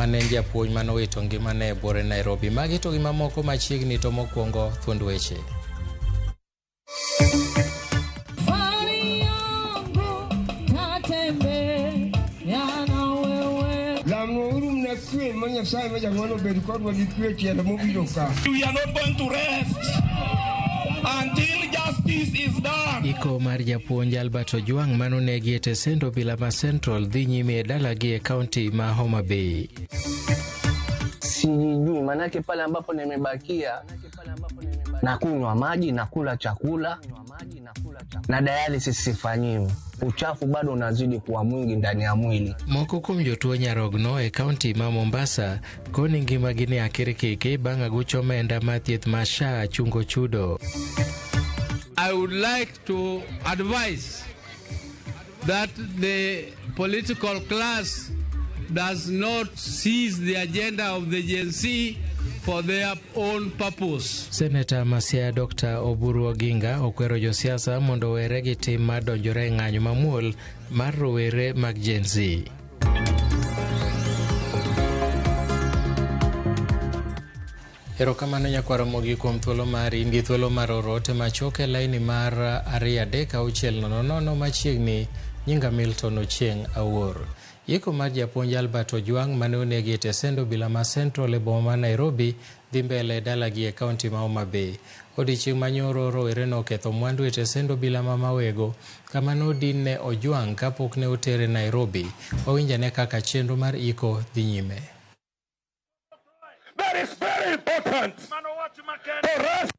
mane en japuonj mane owito ngimane e buore Nairobi. Magi to gi mamoko machiegni to mokwongo thuond weche. Lamwauru mna kwe ma Nyasaye ma jang'wono obed kodwa gi kwe tielo mobiro ka. We are not going to rest until justice is done. Iko mar japuonj Albert Ojwang manonegi e tesend obila ma Central dhi nyime e dalagi e kaunti ma Homa Bay. Sijui, manake pale ambapo nimebakia na kunywa maji na kula chakula na dialysis sifanyiwi, uchafu bado unazidi kuwa mwingi ndani ya mwili. Moko kuom jotuo nyarogno e kaunti ma Mombasa koni ngimagi ni akirikiki bang' aguch omenda mar thieth ma SHA chungo chudo. I would like to advise that the political class does not seize the agenda of the Gen Z for their own purpose. Seneta ma Siaya Dr. Oburu Oginga okwero josiasa mondo owere gi tim mar donjore e ng'anyo mamuol mar rowere mag Gen Z. Erokamano nyakwar Ramogi kuom thuolo mari. In gi thuolo mar oro ote machuok e laini mar 23600 machiegni. Nyinga Milton Ochieng' Awuor. Yeko mar japuonj Albert Ojwang' mane onegi e tesend obila ma Central e boma ma Nairobi dhi mbele e dalagi e kaunti ma Homa Bay. Odiechieng' ma nyoro rowere noketho mwandu e tesend obila ma Mawego kama nodin ne Ojwang' kapok ne otere Nairobi. Wawinjane kaka chenro mar iko dhi nyime. That is very important for us.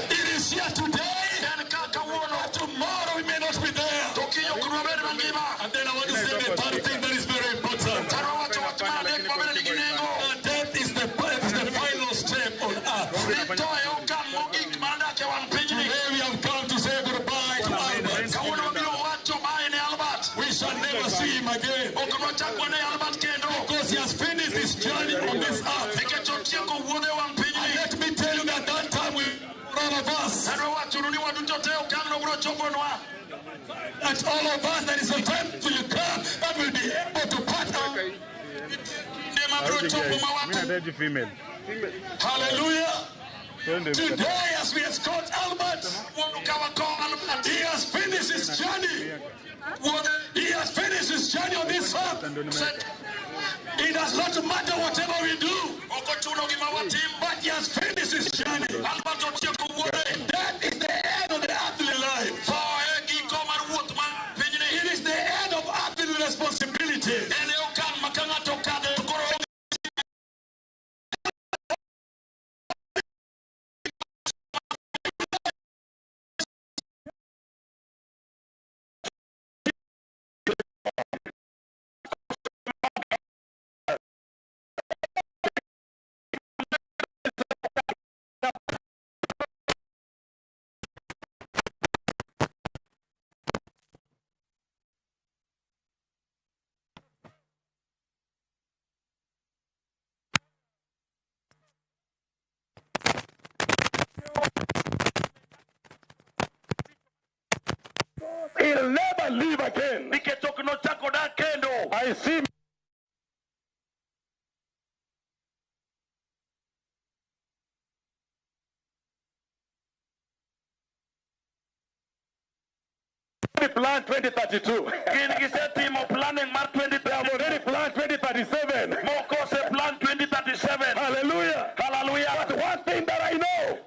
It is here today. Tomorrow we may not be there. And then I want to say the third thing that is very important. That death is the final step on earth. Today we have come to say goodbye to Albert. We shall never see him again. Because he has finished his journey on this earth. And let me tell you that that time will all of us. That all of us, there is a time to come that will be able to part out. Hallelujah. Today, as we escort Albert, he has finished his journey. He has finished his journey on this earth. It does not matter whatever we do, but he has finished his journey. That is the end of the earthly life. It is the end of earthly responsibilities. He'll never leave again. I see. Plan 2032. They have already planned 2037. Hallelujah. Hallelujah. But one thing that I know,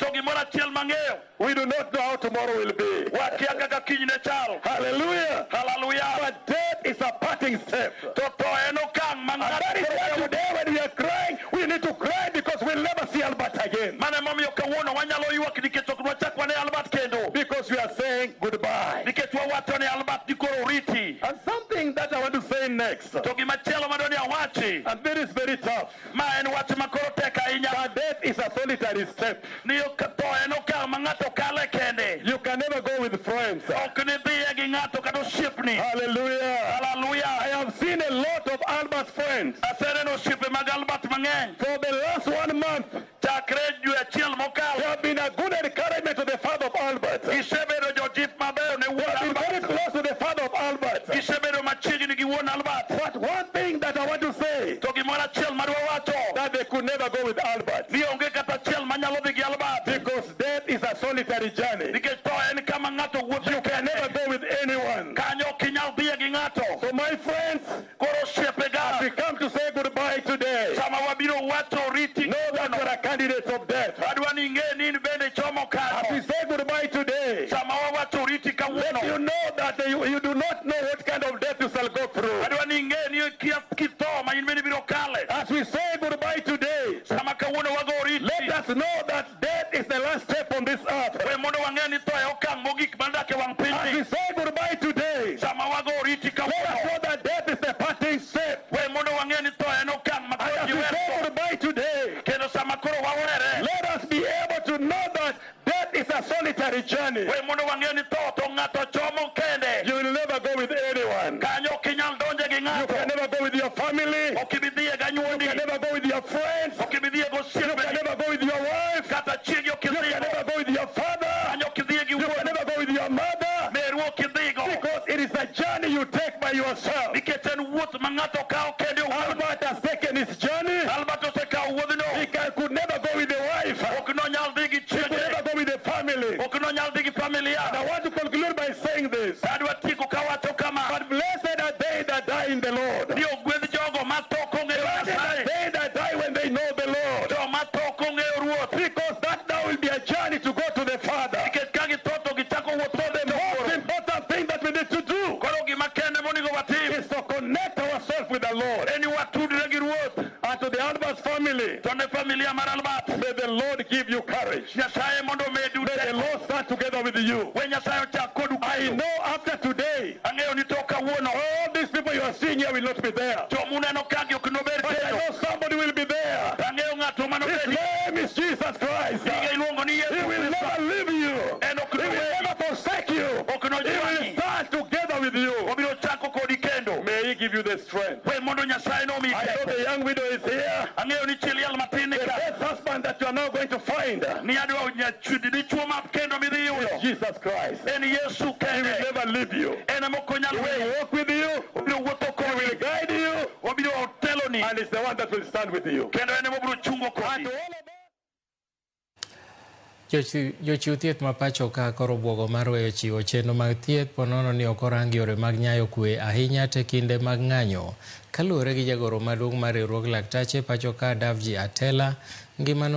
achiel mang'eyo. We do not know how tomorrow will be. Wakia kaka kiny ne chal. Hallelujah. Hallelujah. But death is a parting step. To tho en okang' ma And that is why today when we are crying, we need to cry because we'll never see Albert again. Mano emomiyo kawuono wanyalo ywak nikech ok nwachak wane Albert kendo. Because we are saying goodbye. Nikech wawacho ne Albert ni koro oriti. And something that I want to say next, To gimachielo madwa ni awachi, and this is very tough, ma en wach ma koro tek ahinya, that death is a solitary step. ni tho en okang' ma ng'ato kale kende. You can never go with friends. Ok ni dhiye gi ng'ato kata osiepni. Hallelujah. Hallelujah. I have seen a lot of Albert's friends. Aseneno osiepe mag Albert mang'eny. For the last 1 month, Chakre dwe achiel they mokalo, have been a good encouragement to the father of Albert. They gisebedo jojip mabeyo ne wuon have been very Albert. close to the father of Albert. Gisebedo machiegni gi wuon Albert. But one thing that I want to say, To gimoro achiel madwa wacho, that they could never go with Albert. ni onge kata achiel manyalo dhi gi Albert. Because death is a solitary journey. Nikech tho en kama ng'ato wuotho You can never go with anyone. Kanyo ok inyal dhiye gi ng'ato. So my friends, Koro osiepega, as we come to say goodbye today, sama wabiro wacho oriti, know that you are a candidate of death. adwa ni ing'e ni in bende ichomo As we kanyo. say goodbye today, Sama wawacho oriti let kawuono, you know that you do not know what kind of death you shall go through. adwa ni ing'e ni kia kitho ma in bende ibiro kale. As we say goodbye today, Sama kawuono wago oriti, let us know that death is the last step on this earth. we mondo wang'e ni tho e okang' mogik mar dak e wang' As we pinyni. say goodbye today, Sama wago oriti let us kawuono, know that death is the parting step. we mondo wang'e ni tho en okang' ma And koro as ji we say wero. goodbye today, Kendo sama koro wawere, let us be able to know that death is a solitary journey. we mondo wang'e ni tho to ng'ato chomo kende. You will never go with anyone. Kanyo ok inyal donje gi You ng'ato. can never go with your family. Ok ibi dhiye You ganyuondi. can never go with your friends. Ok ibi dhiye You can gosiepeni. never go with your wife. Kata chiegi ok You can idhigo. never go with your father. Kanyo ok idhiye gi You can wuon. never go with your mother. Meru ok idhigo. Because it is a journey you take by yourself. Nikech en wuoth ma ng'ato kawo kende owuon. Albert has taken his journey. Albert osekawo wuodhno. He could never go with the wife. Ok nonyal dhi gi He could chiege. never go with the family. Ok nonyal dhi gi familia. And I want to conclude by saying this. Adwa tieko kawacho kama. But blessed are they that die in the Lord. Ni ogwedh jogo ma tho kong'eyo Blessed are Nyasaye. they that die when they know the Lord. Joma tho kong'eyo Ruoth. Because that now will be a journey to go to the Father. Nikech ka githo to gichako wuoth So the most important thing that we need to do Koro gima kende monego watim is to connect ourselves with the Lord. en ni watudre gi Ruoth. And to the Albert's family, To ne familia mar Albert. may the Lord give you courage. Nyasaye mondo omedu May the teko. Lord stand together with you. We Nyasaye ochak kodu I kendo. know after today, Ang'eyo ni tok kawuono all these people you are seeing here will not be there. jomuneno kagi ok nobed But I kendo. know somebody will be there. Ang'eyo ng'ato His manobedi. name is Jesus Christ. Nyinge iluongo ni He Yesu will Kristo. never leave you. En ok He will noweyi. never forsake you. Ok He will nojwang'i. stand together with you. Obiro chako kodi kendo. May He give you the strength. We mondo Nyasaye nomiyi I know teko. the young widow is here. Ang'eyo ni chi liel matin ni The ka. best husband that you are now going to find Ni adwa dichuo ma kendo midhi yudo. is Jesus Christ. En Yesu He will kende. never leave you. En ema ok onyal He will weyi. walk with you. Obiro wuotho He will kodi. guide you. Obiro teloni. And it's the one that will stand with you. Kendo en ema obiro chungo And kodi. to all of us, Jochiw thieth ma pacho ka koro buogo mar weyo chiwo chenro mag thieth ponono ni ok orang yore mag nyayo kwe ahinya te kinde mag ng'anyo. Kaluwore gi jagoro maduong' mar riwruog laktache pacho ka Davji Atela, ngima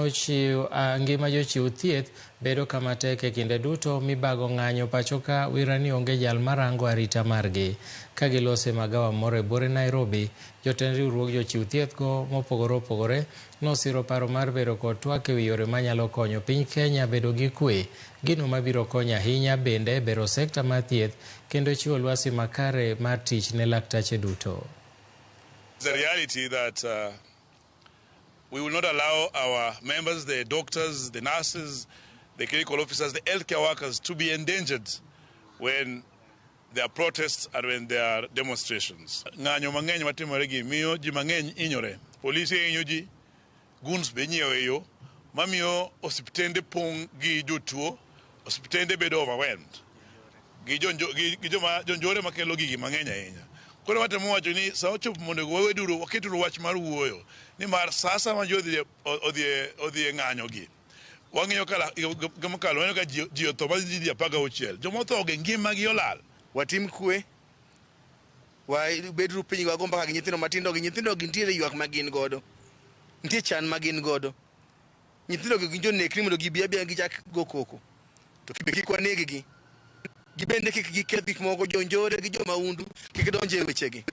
jochiw thieth bedo kama tek e kinde duto mibago ng'anyo pacho ka wira ni onge jal marango arita margi. Ka gilose magawa moro e buore Nairobi, jotend riwruog jochiw thieth go mopogore opogore nosiro paro mar bedo kod twak ewi yore manyalo konyo piny Kenya bedo gi kwe, gino mabiro konyo ahinya bende bero sekta mar thieth kendo chiwo lwasi makare mar tich ne laktache duto. The reality that we will not allow our members, the doctors, the nurses, the clinical officers, the healthcare workers to be endangered when there are protests and when there are demonstrations. Ng'anyo mang'eny matimore gi miyo ji mang'eny hinyore. Polisi hinyo ji, goons be inyiewo e yo, mamiyo osiptende pong' gi jotuo, osiptende bedo overwhelmed. Gi joma jonjore makelo gigi mang'eny ahinya. Koro watemo wacho ni sa ochopo mondo waweduru waketuru wach mar wuoyo nimar sa asaya ma ji odhi e ng'anyo gi wang'iyo mokalo waneno ka ji otho ma ji 16 joma otho gi ngimagi olal. Watim kwe, wabeduru piny wago mbaka gi nyithindo matindo gi nyithindo gi nitiere ywak ma gin godo, nitie chan ma gin godo. Nyithindo gi gin jonekni mondo gibi abiya gichak go koko. To kik waneg-gi. Gibende kik giketh gik moko, jonjore gi jomaundu kik donj e wechegi.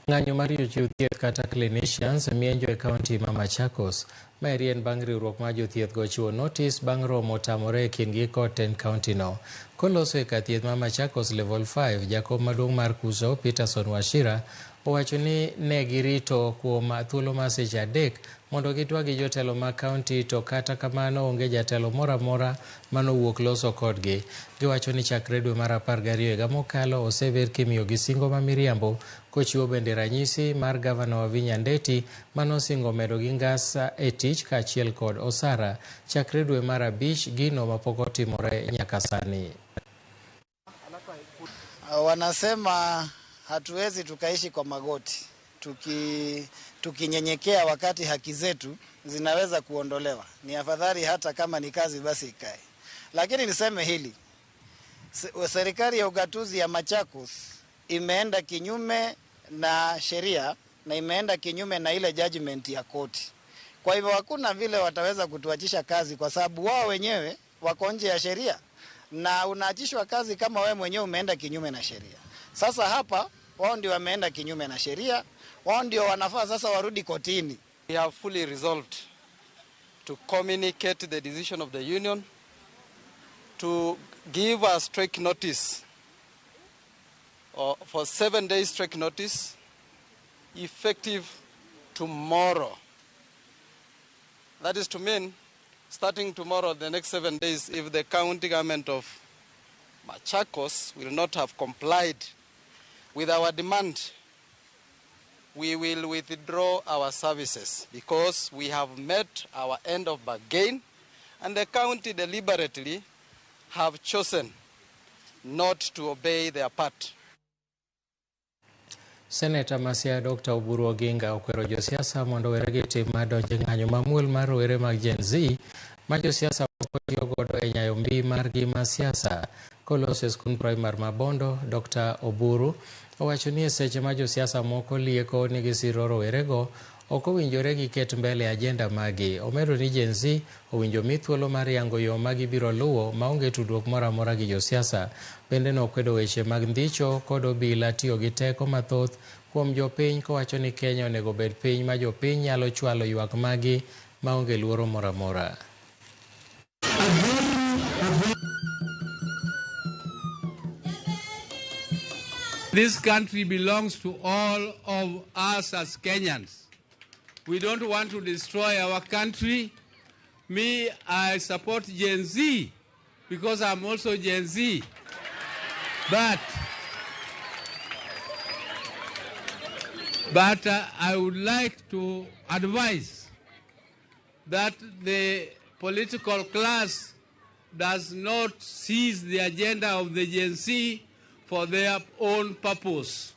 Ng'anyo mar jochiw thieth kata clinicians mienjo e kaunti ma Machakos. Maeri en bang' riwruok mar jothieth go chiwo notis bang' romo tamore e kindgi kod tend kaunti no. Koloso e kar thieth ma Machakos Level 5, jakom maduong' mar KUSO Peterson Wachira owacho ni ne girito kuom thuolo mar seche 3 mondo gitwag gi jotelo mag kaunti, to kata kamano onge jatelo moro amora manowuok loso kodgi. Giwacho ni chakre dwe mar 12 higa mokalo oseber kimiyogi singo ma miriambo, kochiwo bende ranyisi mar gavana Wavinya Ndeti manosingo medogi ngas e tich kaachiel kod osara chakre dwe mar 5, gino mapok otimore nyaka sani. Wanasema hatuwezi tukaishi kwa magoti tukinyenyekea wakati haki zetu zinaweza kuondolewa. Ni afadhali hata kama ni kazi basi ikae. Lakini niseme hili, serikali ya ugatuzi ya Machakos imeenda kinyume na sheria na imeenda kinyume na ile judgment ya koti. Kwa hivyo hakuna vile wataweza kutuachisha kazi kwa sababu wao wenyewe wako nje ya sheria, na unaachishwa kazi kama wewe mwenyewe umeenda kinyume na sheria. Sasa hapa wao ndio wameenda kinyume na sheria, wao ndio wanafaa sasa warudi kotini. We have fully resolved to communicate the decision of the union to give a strike notice, or for 7 days strike notice, effective tomorrow. That is to mean, starting tomorrow, the next 7 days, if the county government of Machakos will not have complied with our demand, we will withdraw our services because we have met our end of bargain, and the county deliberately have chosen not to obey their part. Seneta ma Siaya Dr. Oburu Oginga okwero josiasa mondo owere gi tim mar donjo e ng'anyo mamuol mar rowere mag Gen Z ma josiasa moko tiyo godo e nyayo mbi margi mar siasa. Koloso e skund primar ma Bondo, Dr. Oburu owacho ni e seche ma josiasa moko lieko ni gisiro rowerego, ok owinjore giket mbele ajenda magi. Omedo ni Gen Z owinjo mi thuolo mar yango yo ma gibiro luwo maonge tudruok moro amora gi josiasa. Bende nokwedo weche mag ndhicho kod obila tiyo gi teko mathoth kuom jopiny, kowacho ni Kenya onego bed piny ma jopiny nyalo chwalo ywak magi maonge luoro moro amora. This country belongs to all of us as Kenyans. We don't want to destroy our country. Me, I support Gen Z because I'm also Gen Z. But I would like to advise that the political class does not seize the agenda of the Gen Z for their own purpose.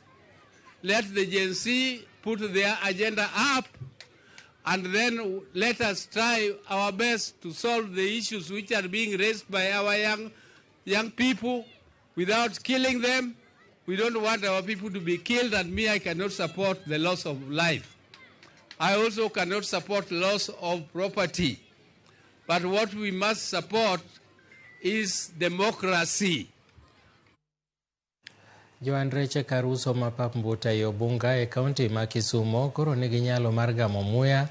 Let the Gen Z put their agenda up, and then let us try our best to solve the issues which are being raised by our young people without killing them. We don't want our people to be killed, and me, I cannot support the loss of life. I also cannot support loss of property. But what we must support is democracy. Joan reche kar uso ma pap Mbuta e Obunga e kaunti ma Kisumo koro nigi nyalo mar gamo muya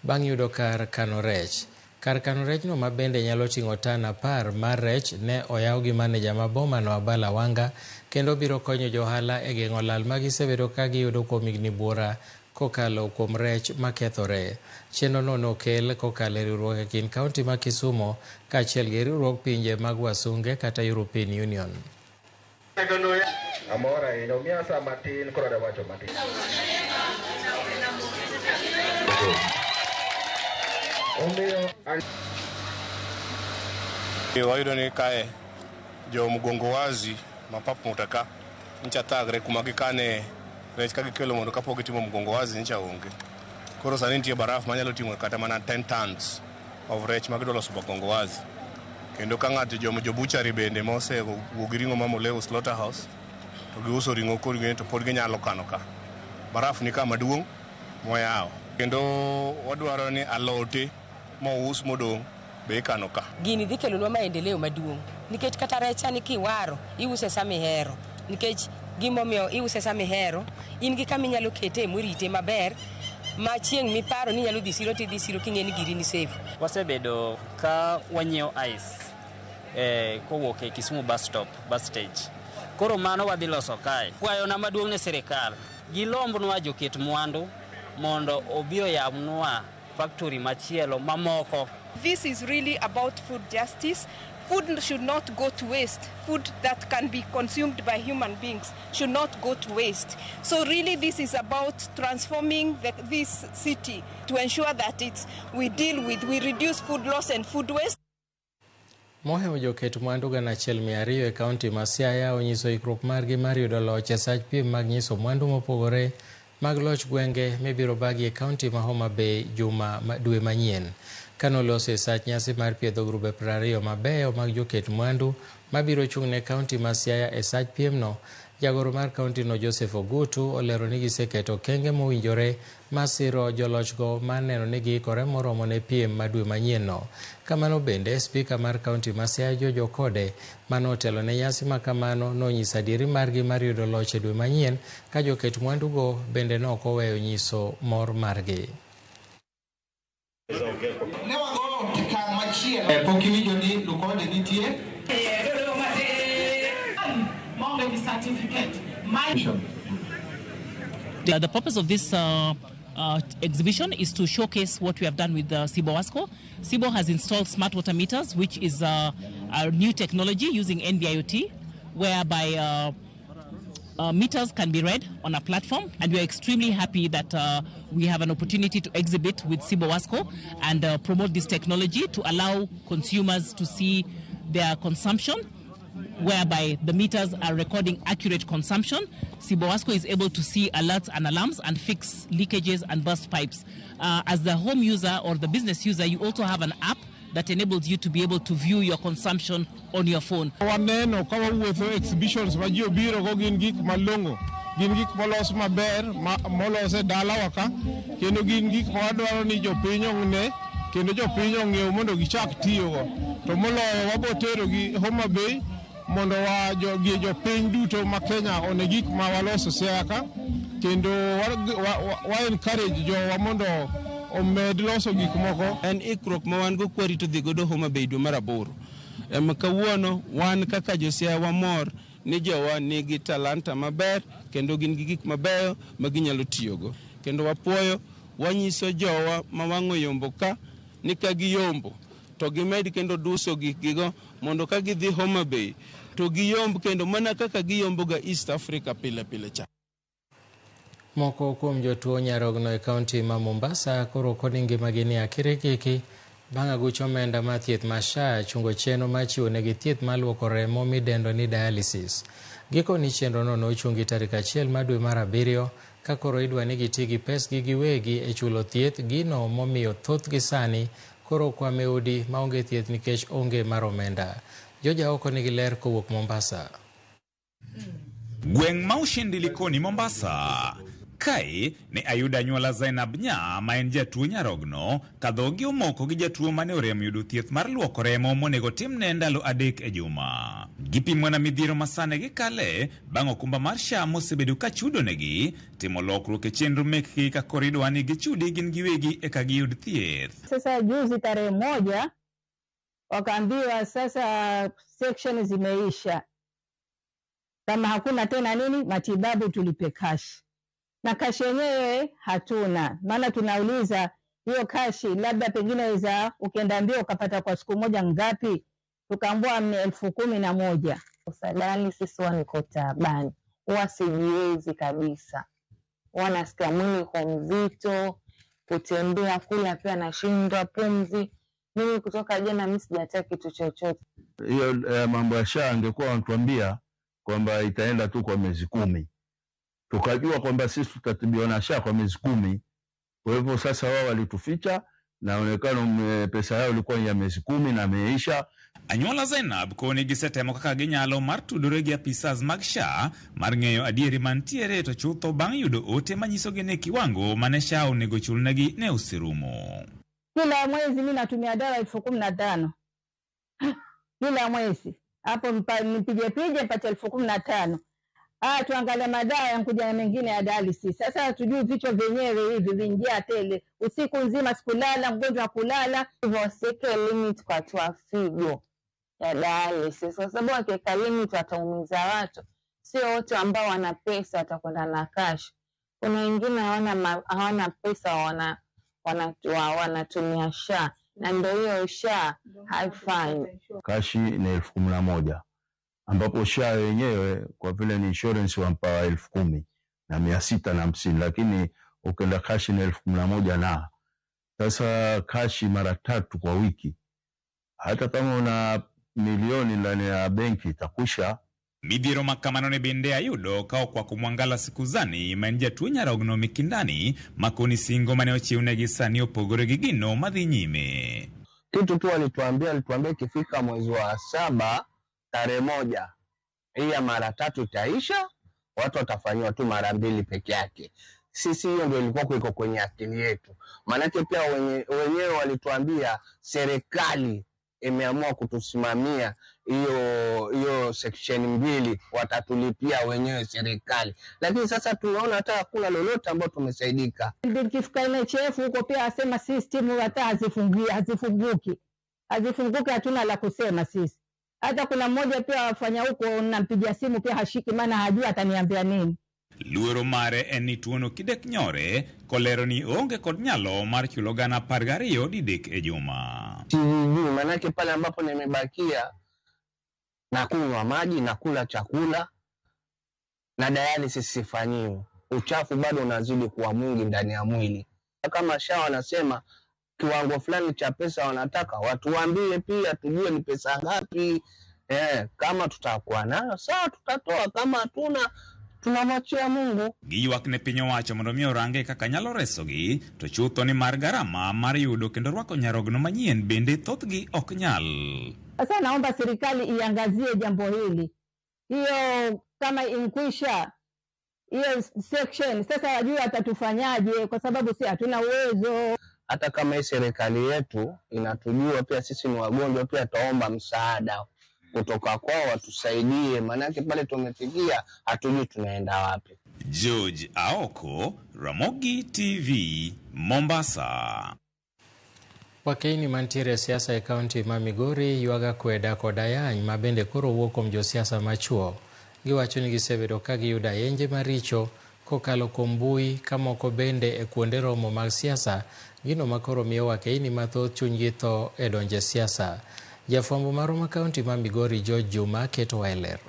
bang' yudo kar kano rech. Kar kano rechno ma bende nyalo ting'o tan 10 mar rech ne oyaw gi maneja ma boma no Abala Wanga, kendo biro konyo johala e geng'o lal ma gisebedo ka giyudo kuom higni buora kokalo kuom rech makethore. Chenro no nokel kokalo e riwruok e kind kaunti ma Kisumo kaachiel gi riwruog pinje mag wasunge kata European Union. Amor ahinya, omiya sa matin koro adwa wacho matin. Wayudo ni kae jo mgongo wazi ma pap Mbuta ka ncha thagre kuma gikane rech ka gikelo mondo kapok gitimo mgongo wazi ncha onge. Koro sani nitie baraf manyalo ting'o kata mana 10 tons of rech ma gidwa loso mgongo wazi. Kendo ka ng'ato jo butchery bende mosewuok gi ring'o ma Moleo slaughterhouse to giuso ring'o kod to pod ginyalo kano ka. Baraf ni kama duong' moyawo. Kendo wadwaro ni alote mous modong' be ikano ka. Gini dhi kelonwa maendeleo maduong' nikech kata rechani kiwaro iuse sama ihero, nikech gimomiyo iuse sama ihero in gi kama inyalo kete morite maber ma chieng' miparo ni inyalo dhi siro tidhi siro king'e ni giri ni safe. Wasebedo ka wanyiewo ice kowuok e Kisumu bus stop, bus stage. Koro mano wadhi loso kae. Kwayona maduong' ne sirikal, gilombnwa joket mwandu mondo obi oyabnwa factory machielo mamoko. This is really about food justice. Food should not go to waste. Food that can be consumed by human beings should not go to waste. So really this is about transforming this city to ensure that we reduce food loss and food waste. Mohewo joket mwandu 1,200 e kaunti ma Siaya onyiso ikruok margi mar yudo loch e sach piem mag nyiso mwandu mopogore mag loch gwenge mibiro bagi e kaunti ma Homa Bay juma dwe manyien. Kanoloso e sach nyasi mar piedho grube 20 mabeyo mag joket mwandu mabiro chung' ne kaunti ma Siaya e sach piemno, jagoro mar kaunti no Joseph Ogutu olero ni giseketo okenge mowinjore masiro jolochgo mar neno ni giikore moromo ne piem ma dwe manyien no. Kamano bende, spika mar kaunti ma Siaya George Okode manotelo ne nyasi ma kamano nonyiso adieri margi mar yudo loch e dwe manyien ka joket mwandugo bende nok oweyo nyiso mor margi. The purpose of this exhibition is to showcase what we have done with Sibo Wasco. Sibo has installed smart water meters, which is a new technology using NB-IoT, whereby meters can be read on a platform, and we are extremely happy that we have an opportunity to exhibit with Sibo Wasco and promote this technology to allow consumers to see their consumption, whereby the meters are recording accurate consumption. Sibo Wasco is able to see alerts and alarms and fix leakages and burst pipes. As the home user or the business user, you also have an app that enables you to be able to view your consumption on your phone. Waneno ka wawuotho exhibitions ma ji obiro go gin gik malong'o, gin gik molos maber, molos e dalawa ka, kendo gin gik ma wadwaro ni jopiny ong'e, kendo jopiny ong'iew mondo gichak tiyogo. To moloyo wabo tero gi Homa Bay mondo jopiny duto ma Kenya one gik ma waloso Siaya ka, kendo wa encourage jowa mondo omed loso gik moko. En ikruok ma wan go kwarito dhi godo Homa Bay dwe mar 8. Ema kawuono wan kaka jo Siaya wamor ni jowa nigi talanta maber kendo gin gi gik mabeyo ma ginyalo tiyogo. Kendo wapuoyo, wanyiso jowa ma wang'o yombo ka ni ka giyombo to gimed kendo duso gikgigo mondo ka gidhi Homa Bay to giyomb kendo mana kaka giyomboga East Africa pile pile cha. Moko kuom jotuo nyarogno e kaunti ma Mombasa koro koni ngimagi ni akirikiki bang' aguch omenda mar thieth ma SHA chungo chenro mar chiwo negi thieth mar luoko remo midendo ni dialysis. Gikoni chenrono nochungi tarik 1 mar dwe mar 7 ka koro idwa ni giti gi pesgi giwegi e chulo thieth, gino momiyo thothgi sani koro kwame udi maonge thieth nikech onge mar omenda. Joja oko nigi ler kowuok Mombasa. Gweng' ma Ushindi Likoni Mombasa. Kae ne ayudo anyuola Zainab Nya ma en jatuo nyarogno ka dhogi omoko gi jatuo mane orem yudo thieth mar luoko remo monego timne ndalo 3 e juma. Gipimo na midhiero masane gikale bang' okumba mar SHA mosebedo ka chudonegi timo lokruok e chenro mekgi ka koro idwa ni gichudi gin giwegi eka giyud thieth. Sasa juzi tarehe 1 wakaambiwa sasa section zimeisha, kama hakuna tena nini matibabu tulipe cash. Na kashi yenyewe hatuna, maana tunauliza hiyo kashi labda pengine za ukienda mbio ukapata kwa siku moja ngapi, tukaambiwa ni 11,000. Usadani sisi niko taabani, huwa sijiwezi kabisa, huwa nasikia mwili uko mzito, kutembea kula pia nashindwa, pumzi. Mimi kutoka jana mimi sijatia kitu chochote. Hiyo mambo ya SHA angekuwa wanatuambia kwamba itaenda tu kwa miezi 10, tukajua kwamba sisi tutatibiwa na SHA kwa miezi 10. Kwa hivyo sasa wao walituficha, naonekana pesa yao ilikuwa ya miezi 10 na imeisha. Anyuola Zainab koni gisetemo kaka ginyalo mar tudore gi apisas mag SHA mar ng'eyo adieri mantiere to chutho bang' yudo ote manyisogi ni kiwango mane SHA onego chulnegi ne oserumo. Kila mwezi mi natumia dawa 15,000 kila mwezi, hapo nipige pige mpate 15,000. Ah, tuangalie madawa yankuja na mengine ya dialysis. Sasa hatujui vichwa vyenyewe hivi vinjia tele, usiku nzima sikulala, mgonjwa kulala. Hivyo wasiweke limit kwa watu wa figo ya dialysis, kwa sababu wakiweka limit wataumiza watu. Sio wote ambao wana pesa watakwenda na cash. Kuna wengine hawana pesa, wanatumia SHA, na ndio hiyo SHA haifanyi. Kashi ni 11,000 ambapo SHA wenyewe kwa vile ni insurance wampa 10,650, lakini ukenda kashi ni 11,000 na sasa kashi mara 3 kwa wiki, hata kama una milioni ndani ya benki itakwisha. Midhiero makamano ne bende ayudo ka okwako Mwangala Sikuzani ma en jatuo nyarogno Mikindani makoni singo mane ochiwnegi sani opogore gi gino madhi nyime. Kitu tu alituambia ikifika mwezi wa 7 tarehe 1 hii ya mara 3 itaisha, watu watafanyiwa tu mara 2 peke yake. Sisi hiyo ndio ilikuwa iko kwenye akili yetu. Maanake pia wenyewe walituambia serikali imeamua kutusimamia hiyo section 2 watatulipia wenyewe serikali. Lakini sasa tunaona hata hakuna lolote ambalo tumesaidika. Nikifika NHF huko pia asema system hata hazifunguki. Hazifunguki, hatuna la kusema sisi. Hata kuna mmoja pia wafanya huko nampigia simu pia hashiki, maana hajui ataniambia nini. Luoro mare en ni tuono kidek nyore kolero ni onge kod nyalo mar chulo 12,000 didek e juma. Sijui, manake pale ambapo nimebakia nakunywa maji, nakula chakula na dialysis sifanyiwi. Uchafu bado unazidi kuwa mwingi ndani ya mwili. Kama SHA wanasema kiwango fulani cha pesa wanataka, watuambie pia tujue ni pesa ngapi. Kama tutakuwa nayo sawa tutatoa, kama hatuna tunamwachia Mungu. Giywak ne piny owacho mondo mi orange kaka nyalo resogi, to chutho ni mar garama mar yudo kendo rwako nyarogno manyien bende thothgi ok nyal. Sasa naomba serikali iangazie jambo hili. Hiyo kama inkwisha hiyo section, sasa wajua atatufanyaje, kwa sababu si hatuna uwezo. Hata kama hii serikali yetu inatujua pia sisi ni wagonjwa, pia taomba msaada kutoka kwao watusaidie, maanake pale tumefikia hatujui tunaenda wapi. George Aoko, Ramogi TV, Mombasa. Wakeini mantiere e siasa e kaunti ma Migori ywaga kweda kod ayany ma bende koro wuok kuom josiasa machuo. Giwacho ni gisebedo ka giyudo ayenje maricho kokalo kuom mbui ka moko bende e kuonde romo mag siasa, gino ma koro miyo wakeini mathoth chunygi tho e donjo e siasa. Jafwambo marwa ma kaunti ma Migori George Juma keto e ler.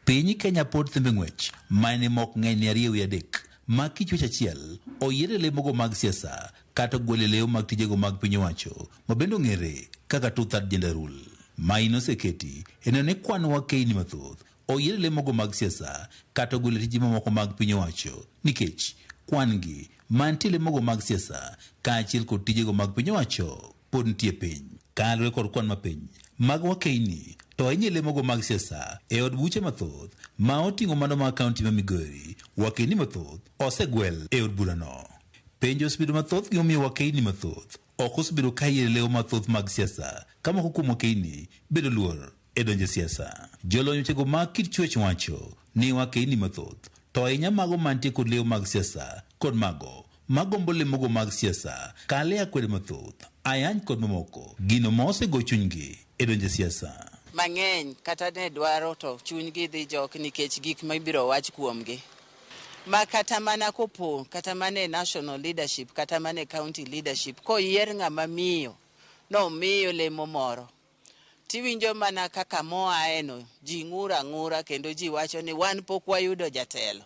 Piny Kenya pod thembe ng'wech mane mok ng'eny ni 2 3 ma kichwech achiel oyiere lemogo mag siasa kata gwele leo mag tijego mag piny owacho ma bende ong'ere kaka two-third gender rule. Maino oseketi e neno ni kwan wakeini mathoth oyiere lemogo mag siasa kata gwele tije mamoko mag piny owacho nikech kwan gi mantie lemogo mag siasa kaachiel kod tijego mag piny owacho pod nitie piny. Kaluwore kod kwan mapiny mag wakeini to ahinya lemogo mag siasa e od buche mathoth ma oting'o mano mag kaunti ma Migori, wakeini mathoth osegwel e od burano. Penjo osebedo mathoth gimomiyo wakeini mathoth ok osebedo ka yiero leo mathoth mag siasa ka moko kuom wakeini bedo luor e donjo e siasa. Jolony wechego mag kit chwech wacho ni wakeini mathoth to ahinya mago mantie kod leo mag siasa kod mago magombo lemogo mag siasa kale akwede mathoth, ayany kod mamoko, gino ma osego chunygi e donjo e siasa. Mang'eny kata ne dwaro to chunygi dhi jok nikech gik ma ibiro wach kuomgi. Ma kata mana kopo, kata mana e national leadership, kata mana e county leadership, koyier ng'ama miyo, nomiyo lemo moro. Tiwinjo mana kaka moaeno, ji ng'ur ang'ura kendo ji wacho ni wan pok wayudo jatelo.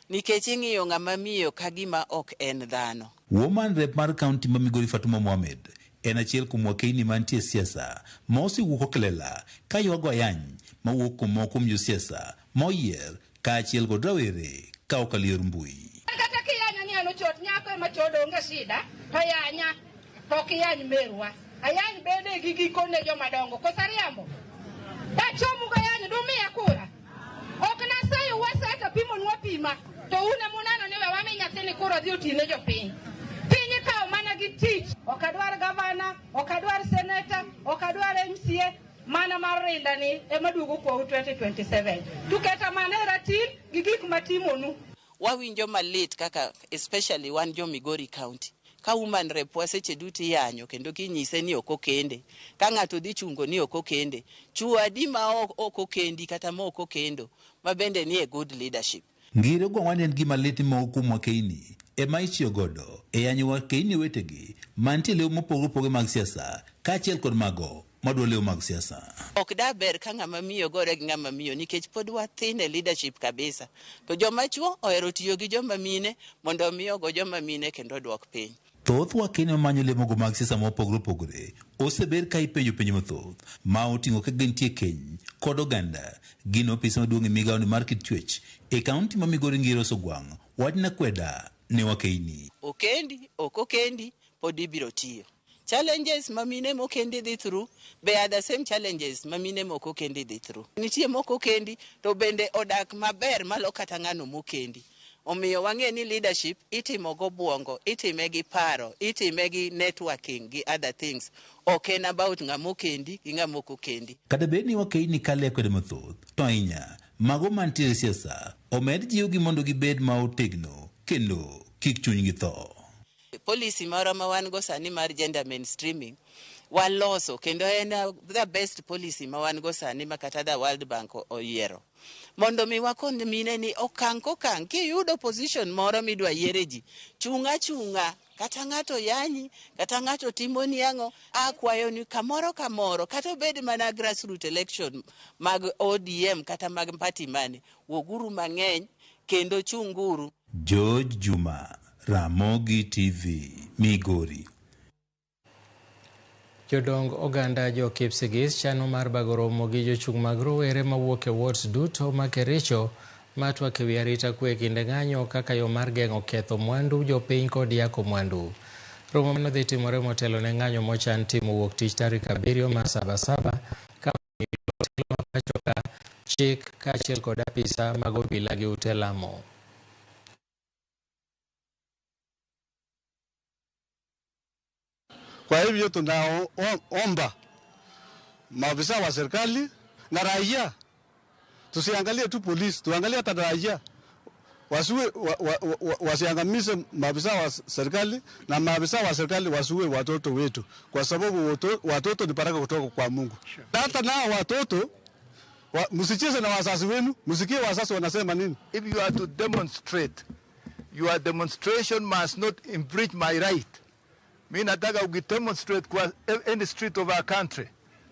Nikech ing'iyo ng'ama miyo ka gima ok en dhano. Woman rep mar kaunti ma Migori Fatuma Mohamed en achiel kuom wakeini mantie e siasa ma osewuok okelela ka ywago ayany mawuok kuom moko kuom josiasa ma oyier kaachiel kod rawere ka okalo yor mbui. Kata kiyanya ni an ochot, nyako ema chodo onge shida, to yanya. to ok iyany merwa. Ayany bede gi gikone joma dongo. Koso ariambo? Dachomu gayany dumiya kura. Ok naseyo wasa to pimonwa pima. To un emuneno ni we wami nyathini kura odhi otine jopiny. Piny ikawo mana gi tich. Ok adwar gavana, ok adwar seneta, ok adwar MCA, mana mar rinda ni ema duogo kwou 2027. Tuketa mana e ratil gi gik matimonu. Wawinjo malit kaka especially wan jo Migori County. Ka woman rep wa seche duto iyanyo kendo kinyise ni ok okende. Ka ng'ato dhi chungo ni ok okende. Chuo adi ma ok okendi kata ma ok okendo ma bende ni e good leadership. Ngire gweng'wa ne en gima lit ni moko kuom wakeini ema itiyo godo e yanyo wakeini wetegi mantie leo mopogore opogore mag siasa kaachiel kod mago madwa leo mag siasa. Ok da ber ka ng'ama miyo gore gi ng'ama miyo nikech pod wathin e leadership kabisa. To joma chuo ohero tiyo gi joma mine mondo omi ogo joma mine kendo oduok piny. Thoth wakeini mamanyo lemogo mag siasa mopogore opogore oseber ka ipenjo penjo mathoth ma oting'o ka gintie keny kod oganda. Gin ofisa maduong' e migawoni mar kit chwech e kaunti ma Migori Ngire Osogwang' wachna kweda ne wakeini. Okendi, ok okendi, pod ibiro tiyo. Challenges ma mine mokendi dhi through be are the same challenges ma mine mok okendi dhi through. Nitie mok okendi to bende odak maber malo kata ng'ano mokendi. Omiyo wang'e ni leadership itimo go buongo, itime gi paro, itime gi networking gi other things. Ok en about ng'ama okendi gi ng'ama ok okendi. Kata bed ni wakeini kale akwede mathoth, to ahinya mago mantiere e siasa omed jiwgi mondo gibed ma otegno kendo kik chunygi tho. Policy moro ma wan go sani mar gender mainstreaming waloso kendo en the best policy ma wan go sani ma kata the World Bank oyiero. Mondo mi wakon mine ni okang' kokang' kiyudo position moro midwa yiere ji, chung' achung'a kata ng'ato yanyi, kata ng'ato timoni ang'o, akwayo ni kamoro kamoro, kata obed mana grassroots election mag ODM kata mag party mane, wuoguru mang'eny kendo chunguru. George Juma, Ramogi TV, Migori. Jodong oganda jo Kipsigis chano mar bago romo gi jochung' mag rowere mawuok e wards duto ma Kericho matwak ewi arita kwe e kinde ng'anyo kaka yo mar geng'o ketho mwandu jopiny kod yako mwandu. Romo mano dhi timore motelo ne ng'anyo mochan timo wuok tich tarik 7 mar Sabasaba ka jotelo ma pacho ka chik kaachiel kod apisa mag obila gi ute lamo. Kwa hivyo tunaomba maafisa wa serikali na raia, tusiangalie tu polisi, tuangalie hata raia, wasiwe wasiangamize maafisa wa serikali na maafisa wa serikali wasiue watoto wetu, kwa sababu watoto ni baraka kutoka kwa Mungu. Hata nao watoto msicheze na wazazi wenu, msikie wazazi wanasema nini. If you are to demonstrate, your demonstration must not infringe my right. Mi nataka ukidemonstrate kwa any street of our country.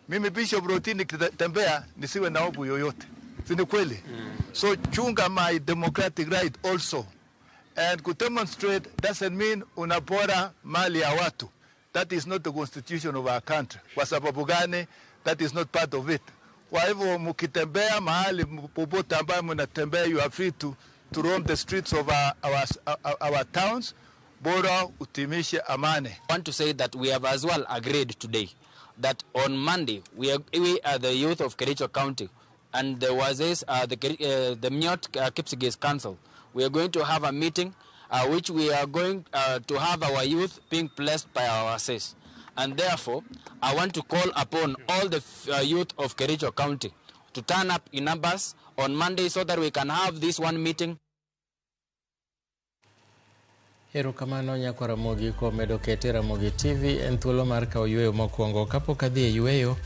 Mimi Bishop Rotini nikitembea nisiwe na hofu yoyote. Si ni kweli? So chunga my democratic right also. And to demonstrate doesn't mean unapora mali ya watu. That is not the constitution of our country. Kwa sababu gani? That is not part of it. Kwa hivyo mkitembea mahali popote ambapo mnatembea, you are free to roam the streets of our towns. Bora utimishe amani. I want to say that we have as well agreed today that on Monday we are the youth of Kericho County and the Wazes, the Miot Kipsigis Council. We are going to have a meeting which we are going to have our youth being blessed by our Wazes. And therefore, I want to call upon all the youth of Kericho County to turn up in numbers on Monday so that we can have this one meeting. Erokamano nyakwa Ramogi kuom medo kete Ramogi TV en thuolo mar kawo yweyo mokwongo. Kapok adhi e yweyo,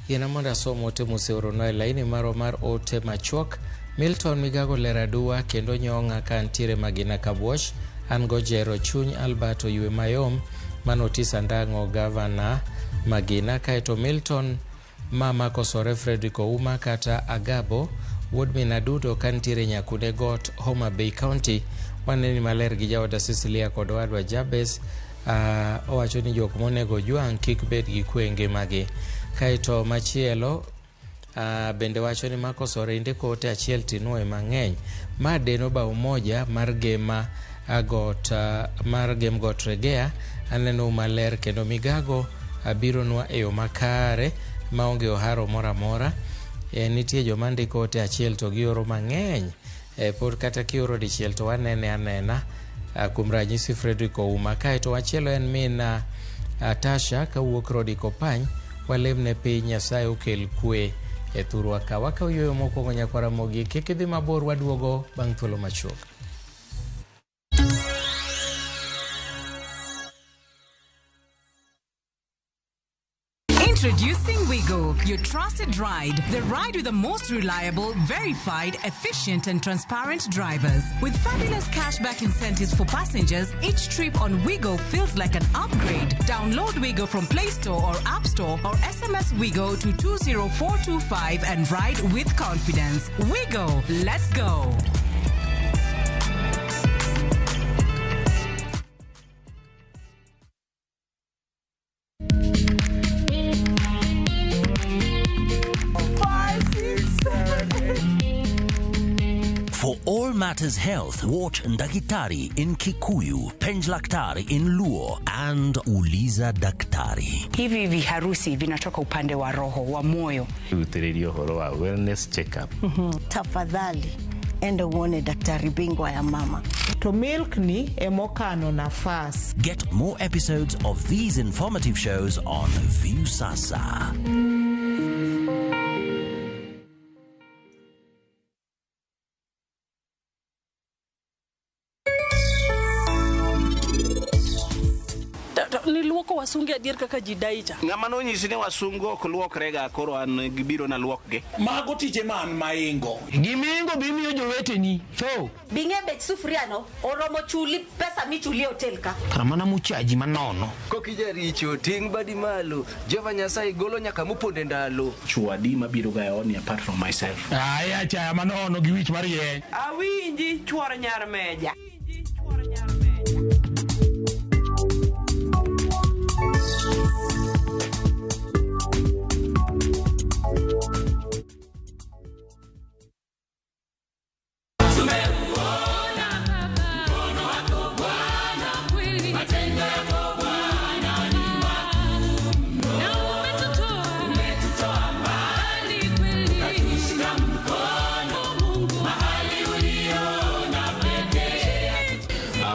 yiena mondo asom ote moseoronwa e laini marwa mar ote machuok. Milton Migago ler aduwa kendo nyong'a ka ntiere Magina Kabuoch. An Gojero Chuny Albert Oywe Mayom mano Otis Andang'o gavana Magina. Kaeto Milton Mama Kosore Frederick Ouma kata Agabo wuod min Adudo ka ntiere Nyakude Got Homa Bay County. Waneni maler gi jaoda Cecilia kod owadwa Jabez. Owacho ni jok monego jwang' kik bed gi kwe e ngimagi. Kaeto machielo bende wacho ni makosore indiko ote achiel tinuoye mang'eny. Ma deno bao moja mar gema got mar gem got Regea. Aneno maler kendo migago abironwa e yo makare maonge oharo moro amora. Nitie joma ndiko ote achiel to gioro mang'eny. Pod kata kioro dichiel to wanene anena. Kuom ranyisi Frederick Ouma. Kaeto wachielo en min Tasha kawuok Rodi Kopany. Walemne piny Nyasaye okel kwe e thurwa ka. Wakaw yueyo mokwongo nyakwar Ramogi. Kik idhi mabor waduogo bang' thuolo machuok. Introducing Wigo, your trusted ride. The ride with the most reliable, verified, efficient, and transparent drivers. With fabulous cashback incentives for passengers, each trip on Wigo feels like an upgrade. Download Wigo from Play Store or App Store or SMS Wigo to 20425 and ride with confidence. Wigo, let's go. For all matters health, watch Ndakitari in Kikuyu, Penjlaktari in Luo, and Uliza Daktari. Hivi viharusi vinatoka upande wa roho wa moyo. Rutĩrĩria ũhoro wa wellness check-up. Tafadhali enda uone daktari bingwa ya mama. To milk ni emokano nafas. Get more episodes of these informative shows on Viusasa. Niluoko wasunge adier kaka ji dai cha. Ng'ama nonyisi ni wasungu ok luokrega koro an gibiro na luokgi. Mago tije man maingo. Gimiingo bimiyo joweteni tho. Bing'e bech sufuria no oromo chuli pesa michuli e hotel ka. Kar mana muchaji manono. Kokijaricho ting' badi malo. Jehova Nyasaye golo nyaka moponde ndalo. Chwo adi mabiro ga e odni apart from myself. Aya chaya manono gi wich mar yien. Awinji chuor nyar meja.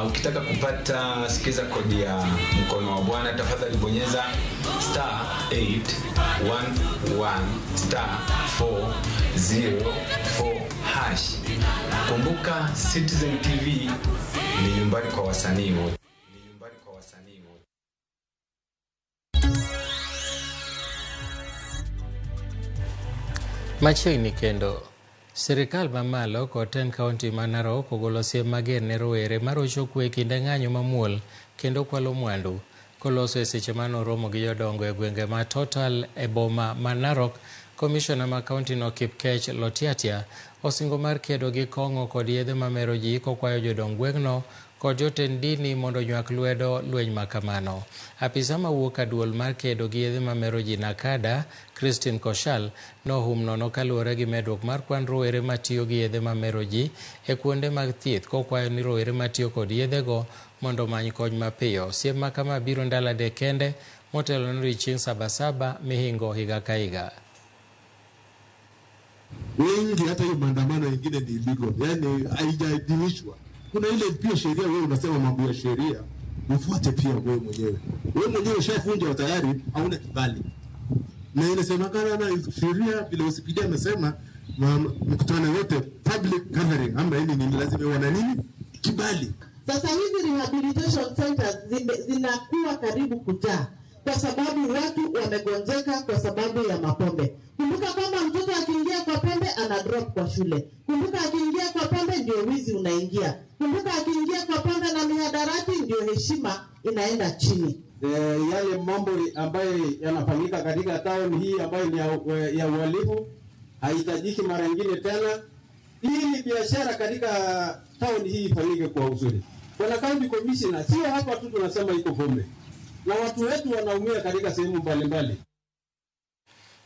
Ukitaka kupata sikiza kodi ya mkono wa Bwana, tafadhali bonyeza star 811 star 404 hash. Kumbuka Citizen TV ni nyumbani kwa wasanii wote. Machiegni kendo sirikal mamalo kod tend kaunti ma Narok ogolo siem mager ne rowere marocho kwe kinde ng'anyo mamuol kendo kwalo mwandu. Koloso e seche manoromo gi jodongo e gwenge ma Total e boma ma Narok, komishona ma kaunti no Kipkech Lotiatia osingo mar kedo gi kong'o kod yedhe mamero ji kokwayo jodong gweng'no kod jotend dini mondo onywak lwedo lweny makamano. Apisa mawuok e duol mar kedo gi yedhe mamero ji Nakada, Christine Koshal, nohum nono kaluwore gi medruok mar kwan rowere matiyo gi yedhe mamero ji e kuonde mag thieth kokwayo ni rowere matiyo kod yedhego mondo omany kony mapiyo. Siem makama biro ndalo adek kende motelo ne odiechieng' Sabasaba mihingo higa ka higa. Wengi hata hiyo maandamano ingine ni illegal, yani haijaidhinishwa. Kuna ile pia sheria, wewe unasema mambo ya sheria ufuate pia wewe mwenyewe. Wewe mwenyewe ushafunja tayari, hauna kibali. Na inasemekana na sheria vile OCPD amesema mkutano yote public gathering ama nini ni lazima wana nini kibali. Sasa hizi rehabilitation centers zinakuwa karibu kujaa kwa sababu watu wamegonjeka kwa sababu ya mapombe. Kumbuka kwamba mtoto akiingia kwa pombe ana drop kwa shule. Kumbuka akiingia kwa pombe ndio wizi unaingia. Kumbuka akiingia kwa pombe na mihadarati ndio heshima inaenda chini. Yale mambo ambayo yanafanyika katika town hii ambayo ni ya uhalifu haihitajiki mara nyingine tena, ili biashara katika town hii ifanyike kwa uzuri. Bwana County Commissioner, sio hapa tu tunasema iko pombe na watu wetu wanaumia katika sehemu mbalimbali.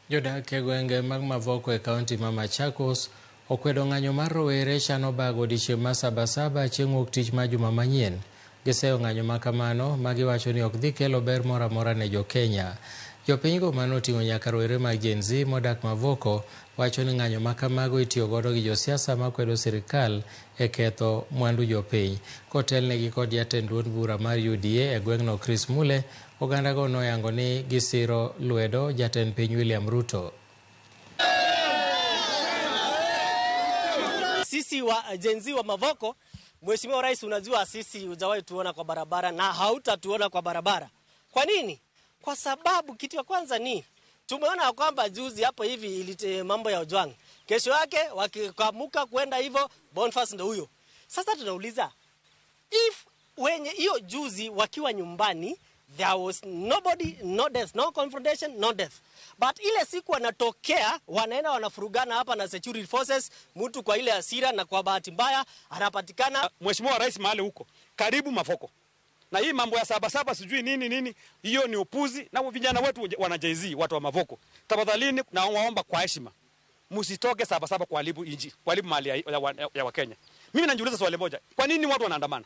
Jodak e gwenge mag Mavoko e kaunti ma Machakos okwedo ng'anyo mar rowere chano bago odiechieng' mar Sabasaba chieng' wuok tich mar juma manyien. Giseyo ng'anyo ma kamano ma giwacho ni ok dhi kelo ber moro amora ne jo-Kenya. Jopinygo mane oting'o nyaka rowere mag Gen Z modak Mavoko wacho ni ng'anyo ma kamago itiyo godo gi josiasa makwedo sirikal e ketho mwandu jopiny. Kotelnegi kod jatend duond bura mar UDA e gweng'no Chris Mule, ogandago noyango ni gisiro lwedo jatend piny William Ruto. Sisi wa Gen Z wa Mavoko, Mheshimiwa Rais, unajua sisi hujawahi tuona kwa barabara na hautatuona kwa barabara. Kwa nini? Kwa sababu kitu ya kwanza ni tumeona kwamba juzi hapo hivi ilite mambo ya Ojwang. Kesho yake wakikamuka kwenda hivyo Boniface ndio huyo. Sasa tunauliza, if wenye hiyo juzi wakiwa nyumbani there was nobody, no death, no confrontation, no death. But ile siku wanatokea, wanaenda wanafurugana hapa na security forces, mtu kwa ile hasira na kwa bahati mbaya anapatikana. Mheshimiwa Rais mahali huko, karibu Mavoko. Na hii mambo ya 7-7 sijui nini nini, hiyo ni upuzi na vijana wetu wana Gen Z, watu wa Mavoko. Tafadhalini na waomba kwa heshima, msitoke 7-7 kuharibu inji, kuharibu mali ya Wakenya. Mimi najiuliza swali moja, kwa nini watu wanaandamana?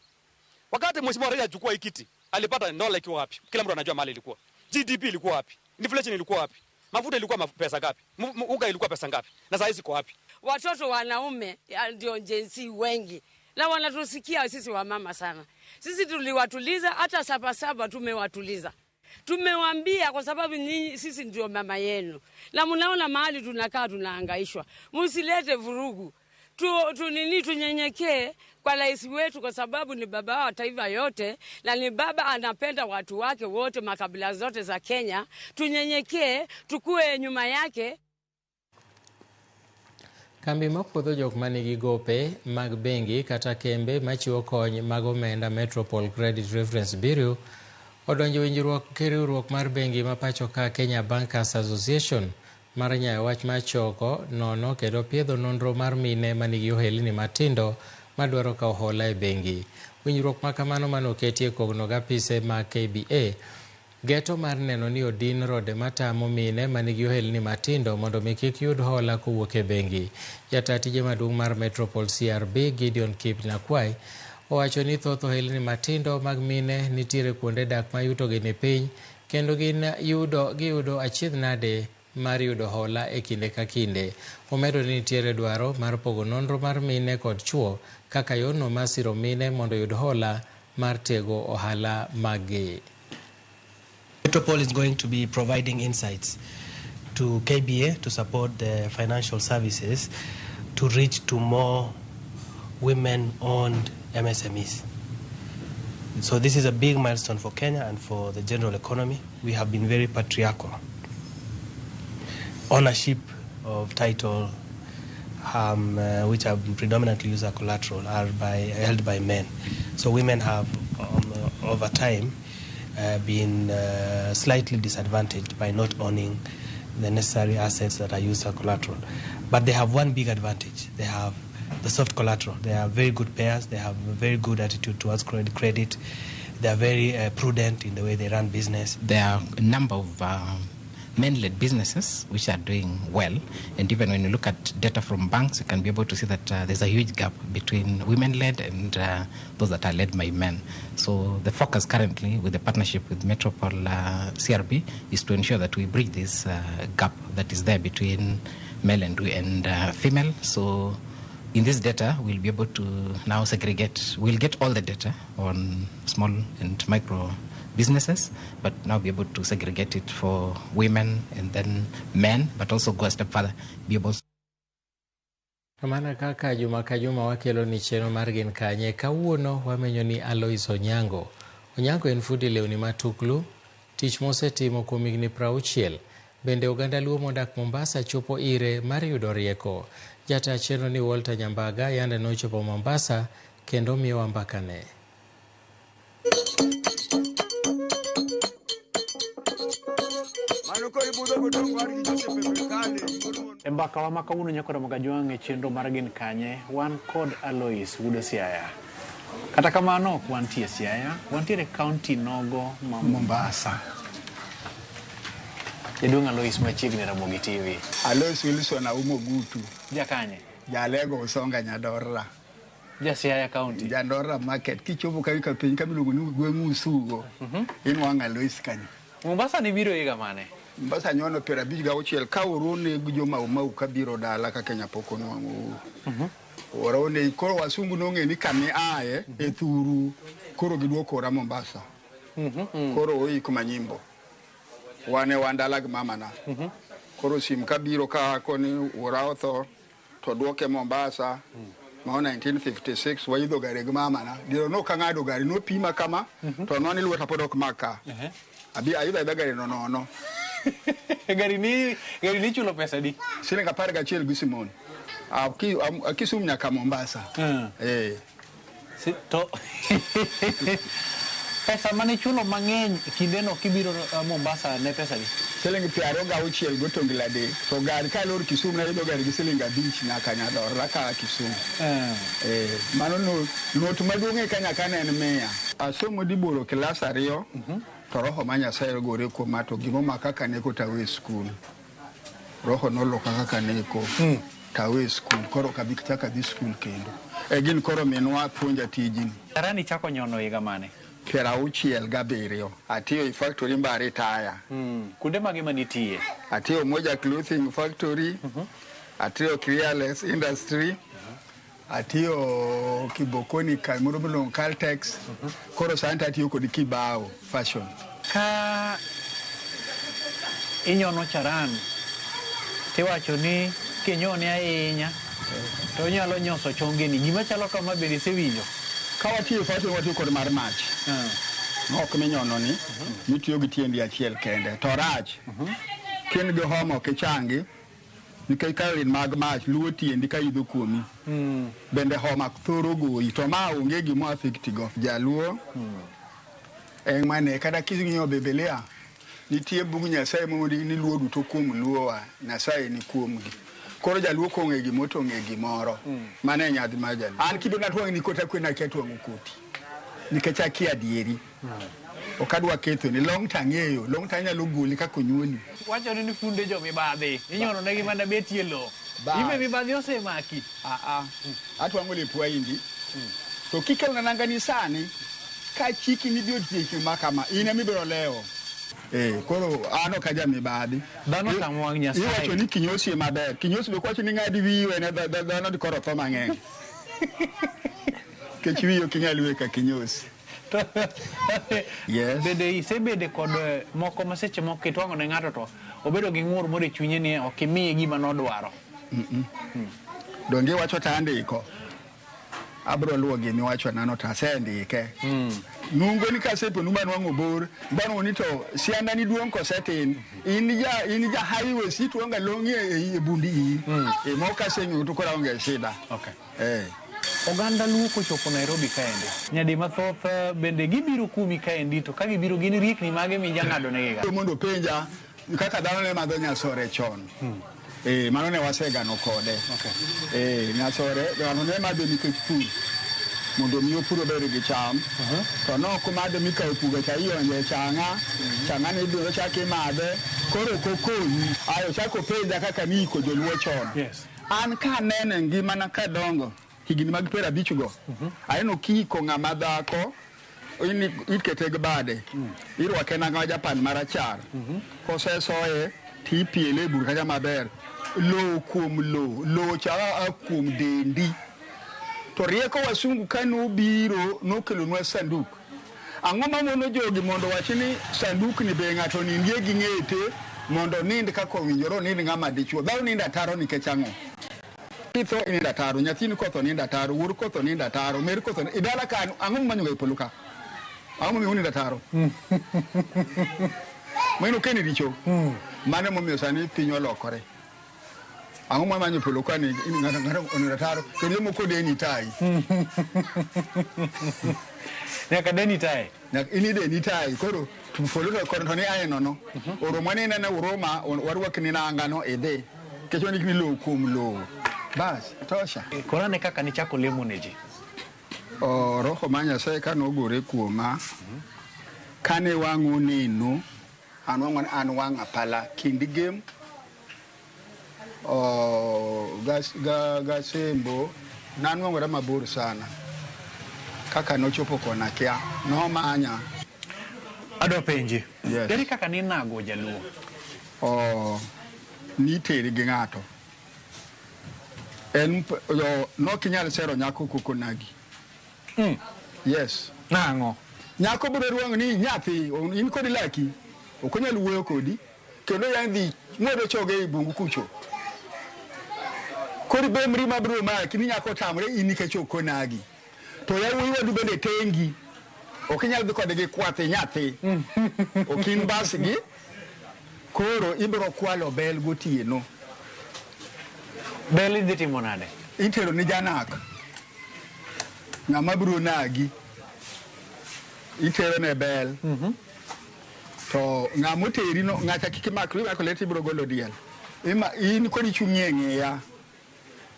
Wakati Mheshimiwa Rais alichukua hii kiti, alipata dola ikiwa wapi? Kila mtu anajua mali ilikuwa. GDP ilikuwa wapi? Inflation ilikuwa wapi? Mafuta ilikuwa pesa ngapi? Unga ilikuwa pesa ngapi? Na saa hizi iko wapi? Watoto wanaume ndio Gen Z wengi. Na wanatusikia sisi wamama sana. Sisi tuliwatuliza, hata 7-7 tumewatuliza. Tumewaambia kwa sababu ninyi sisi ndio mama yenu. Na mnaona mahali tunakaa tunahangaishwa. Msilete vurugu. Tunyenyekee kwa rais wetu kwa sababu ni baba wa taifa yote na ni baba anapenda watu wake wote, makabila zote za Kenya. Tunyenyekee, tukue nyuma yake. Kambi mapuodho jok manigi gope mag bengi kata kembe machiwo kony mag omenda Metropole Credit Reference Bureau odonjo winjruok gi riwruok mar bengi ma pacho ka Kenya Bankers Association mar nyayo wach mar choko, nono kendo piedho nonro mar mine manigi ohelni matindo madwaro kawo hola e bengi. Winjruok ma kamano manoketi e kogno gi apise mag KBA geto mar neno ni odin rode matamo mine manigi ohelni matindo mondo mi kik yud hola kowuok e bengi. Jata tije maduong' mar Metropole CRB Gideon Kipnakwai owacho ni thoth ohelni matindo mag mine nitiere kuonde dak ma yutogi ni piny kendo giyudo achiedh nade mar yudo hola e kinde ka kinde. Omedo ni nitiere dwaro mar pogo nonro mar mine kod chuo kaka yorno mar siro mine mondo oyud hola mar tego ohala maggi. Metropole is going to be providing insights to KBA to support the financial services to reach to more women-owned MSMEs. So this is a big milestone for Kenya and for the general economy. We have been very patriarchal. Ownership of title, which are predominantly used as collateral, are held by men. So women have, over time, been slightly disadvantaged by not owning the necessary assets that are used as collateral. But they have one big advantage. They have the soft collateral. They are very good payers. They have a very good attitude towards credit. They are very prudent in the way they run business. There are a number of men-led businesses which are doing well, and even when you look at data from banks, you can be able to see that there's a huge gap between women-led and those that are led by men. So the focus currently with the partnership with Metropole CRB is to ensure that we bridge this gap that is there between male and female. So in this data, we'll be able to now segregate, we'll get all the data on small and micro businesses, but now be able to segregate it for women and then men, but also go a step further, be able. Kamana kaka juma ka juma wakelo ni chenro mar Gin Kanye, kawuono wamenyo ni Alois Onyango. Onyango en fundi lewni matuklu, tich mosetimo kuom higni 60. Bende oganda Luo modak Mombasa chopo ire mar yudo rieko. Jata chenro ni Walter Nyambaga yande nochopo Mombasa kendo miyowa mbakane. E mbaka wa ma kawuono nyakoro Magajwang' e chenro mar Gin Kanye, wan kod Alois wuod Siaya. Kata kamano ok wantie Siaya, wantiere kaunti nogo ma Mombasa. Jaduong' Alois machiegni Ramogi TV. Alois Wilson Aumo Gutu. Jakanye? Jalego Usonga Nyadorra. Ja Siaya County. Jandora Market kichopo kanyo ka piny kamiluongo ni gweng' Usugo. Inwang'o Alois kanyo. Mombasa nibiro higa mane? Mombasa nyono 56 ka orone gi jo Mau Mau kabiro dala ka Kenya pok onwang'o uhuru. Orone koro wasungu nong'e ni kami aye e thuru koro giduoko ora Mombasa. Koro oik manyimbo. Wane wan dala gi mamana. Koro sim kabiro ka koni wuora otho to duoke Mombasa. Ma 1956 waidho gari gi mamana. Diro no ka ng'ado gari nopima kama to nwani lweta pod ok mak ka. Abi aidho aidha gari no nono. Gari ni chulo pesa di? Siling 11 gi Simon. Kisumu nyaka Mombasa. To pesa mane chulo mang'eny kindeno kibiro Mombasa ne pesa di? Siling 26 go tongla de. To gari kalor Kisumu na idho gari gi siling 5 nyaka Nyadorra ka Kisumu. Mano no not maduong' e kanya ka ne en 100. Asomo diboro klas 2. To roho ma Nyasaye ogore kuoma to gimomaka kaka neko tawe skul. Roho noloka kaka neko tawe skul. Koro ok abi chak adhi skul kendo. E gin koro minwa puonja tijni. Karani chako nyono higa mane? 67. Atiyo e factory mba retire. Kuonde mage manitiye? Atiyo Moja Clothing Factory. Atiyo Clearless Industry. Atiyo Kibokoni kamoro miluongo Caltex. Koro sani to atiyo kod Kibao Fashion. Ka inyono charan tiwacho ni kinyone ahinya to onyalo nyoso chongeni. Gima chalo kama bende isewinjo? Ka watiyo e factory watiyo kod mar mach. Ok minyono ni, mitiyo gi tiendi achiel kende. To rach, ka in gi homa ok ichangi, nikech kalori mag mach luwo tiendi ka idho kuomi. Bende homa thoro goyi, to ma onge gima affect go. Jaluo, en mane kata king'iyo Biblia, nitie bug Nyasaye mondiki ni luo duto kuom luowa, Nyasaye ni kuomgi. Koro jaluo kong'e gimoro to ong'e gimoro. Mano e nyadhi mar jaluo. An kibiro natwang'ni ni kota kwe nakia twang'o koti. Nikech akia adieri. Ok adwa kethoni. Long' to ang'eyo. Long' to anyalo goli kaka onyuoli. Wachore ni funde jo mibadhi. Inyono negi mana betie lowo. Ibe mibadhi osemaki. Atwang'o lep waindi. To kikelona nangani sani, ka chiki ni dhi otieki ma kama, in ema ibiro lewo. Koro an ok aja mibadhi. Dhano tamo wang' Nyasaye. Iwacho ni kinyosi ema ber. Kinyosi be kwacho ni ng'adi wiyi wene dhano dhi koro tho mang'eny. Nikech wiyi ok inyal we ka kinyosi. Yes. Bende isebede kod moko ma seche moko kitwang'o ne ng'ato to obedo gi ng'ur moro e chunye ni ok imiye gima nodwaro. Donge iwacho to andiko. Abro luwo gimiwacho nano to asendike. Nungo ni kaseponu manwang'o bor, banwang'o ni to sianda ni duong' kose tin. In ja highway situonga long'i e bundi iyi. Mok aseng'eyo to koro aonge shida. Oganda Luo kochopo Nairobi kaendi. Nyadi mathoth bende gibiro kumi kaendi to ka gibiro gin riekni mage mijang'ado negi ga? Mondo penja kaka dhano ne madho nyasore chon. Mano ne wasegano kode. Nyasore dhano ne madho nikech pur. Mondo mi opur obed gi cham. To nok madho mikawo puga cha ionje chang'a. Chang'a ne ibiro chak imadhe. Koro ok okonyi. Ayo chako penja kaka niiko joluo chon. An kaneno e ngimana kadongo higni mag 50 go. Aneno kiiko ng'ama dhako ikete gi bade. Irwake nanga ma Japan marachar. Kosesoye tipiele e bur kacha maber. Lowo kuom lowo. Lowo cha a kuom dendi. To rieko wasungu kanobiro nokelonwa sanduk. Ang'o mamono jogi mondo wach ni sanduk ni be ng'ato nindie gi ng'ete mondo onind kaka owinjore onind ng'ama dichuo. Dhano nindo ataro nikech ang'o? Kitho inindo ataro, nyathini kotho nindo ataro, wuor kotho nindo ataro, mer kotho e dala ka ang'o mumanyoga e polo ka? Ang'o momiyo unindo ataro? Mano ok en richo. Mano emomiyo sani piny olokore. Ang'o mwamanyo e polo ka ni ng'ato onindo ataro kendo jomoko deni tai. Nyaka deni tai. Nyaka in ideni tai koro polo to koro to ni aye nono. Oromo ni ineno Uroma warwakni nanga no idhi. Nikech wandik ni lowo kuom lowo. Bas, tosha. Koro ane kaka nichako lemo ne ji. Roho mar Nyasaye kanogore kuoma, kane wang' oneno, an wang'o an wang' apala kind gem, gasembo, Nanwang'ora mabor sana. Kaka nochopo kona kia, nomanya. Adwa penji. Yes. Ere kaka ninago jaluo? Oh, niteri gi ng'ato. En nokinyal sero nyako kokonagi. Yes. Nang'o? Nyako biro ruang' ni nyathi, in kod laki, ok onyal wuoyo kodi, kendo yang' dhi ng'wedo choge e bungu kucho. Koro bemri mabiro maki ni nyako otamre in nikech ok onagi. To yawuoyi wadu bende tengi. Ok inyal dhi kode gi kwath nyathi. Ok in bas gi. Koro ibiro kwalo bel gotieno. Bel idhi timo nade? Itero ni janak. Ng'ama biro nagi. Itero ne bel. To ng'ama oteri no, ng'acha kik imak, imako lweti ibiro golo diel. In kod ichung'ie ng'iya.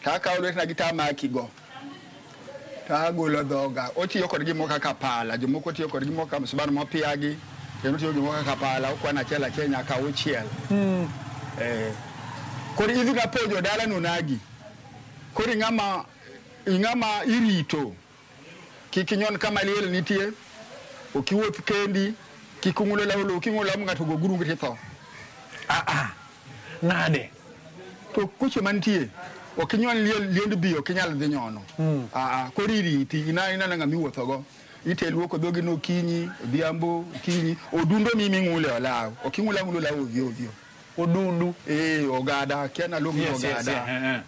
To akawo lwetena gi tamaki go. To agolo dhoga. Otiyo kod gimoro kaka pala. Jomoko tiyo kod gimoro kaka msumari mopiagi. Kendo otiyo gimoro kaka pala. Okwano achiel achiel nyaka auchiel. Koro idhi napojo dala no nagi. Koro ing'ama irito. Kik inyon kama liel nitie. Ok iwuoth kendi. Kik ung'ulo law lowo. King'ulo law ng'ato go gurungu titho. Nade? To kuche mantie. Ok inyon liend bi ok inyal dhi nyono. Koro iriti. Ineno ng'ama iwuotho go. Ite luoko dhogi no okinyi, odhiambo, okinyi. Odundo mi ming'ule olaw. Ok ing'ul ang'ula olaw ovyo ovyo. Odundu? Ogada. Akia naluong ni ogada.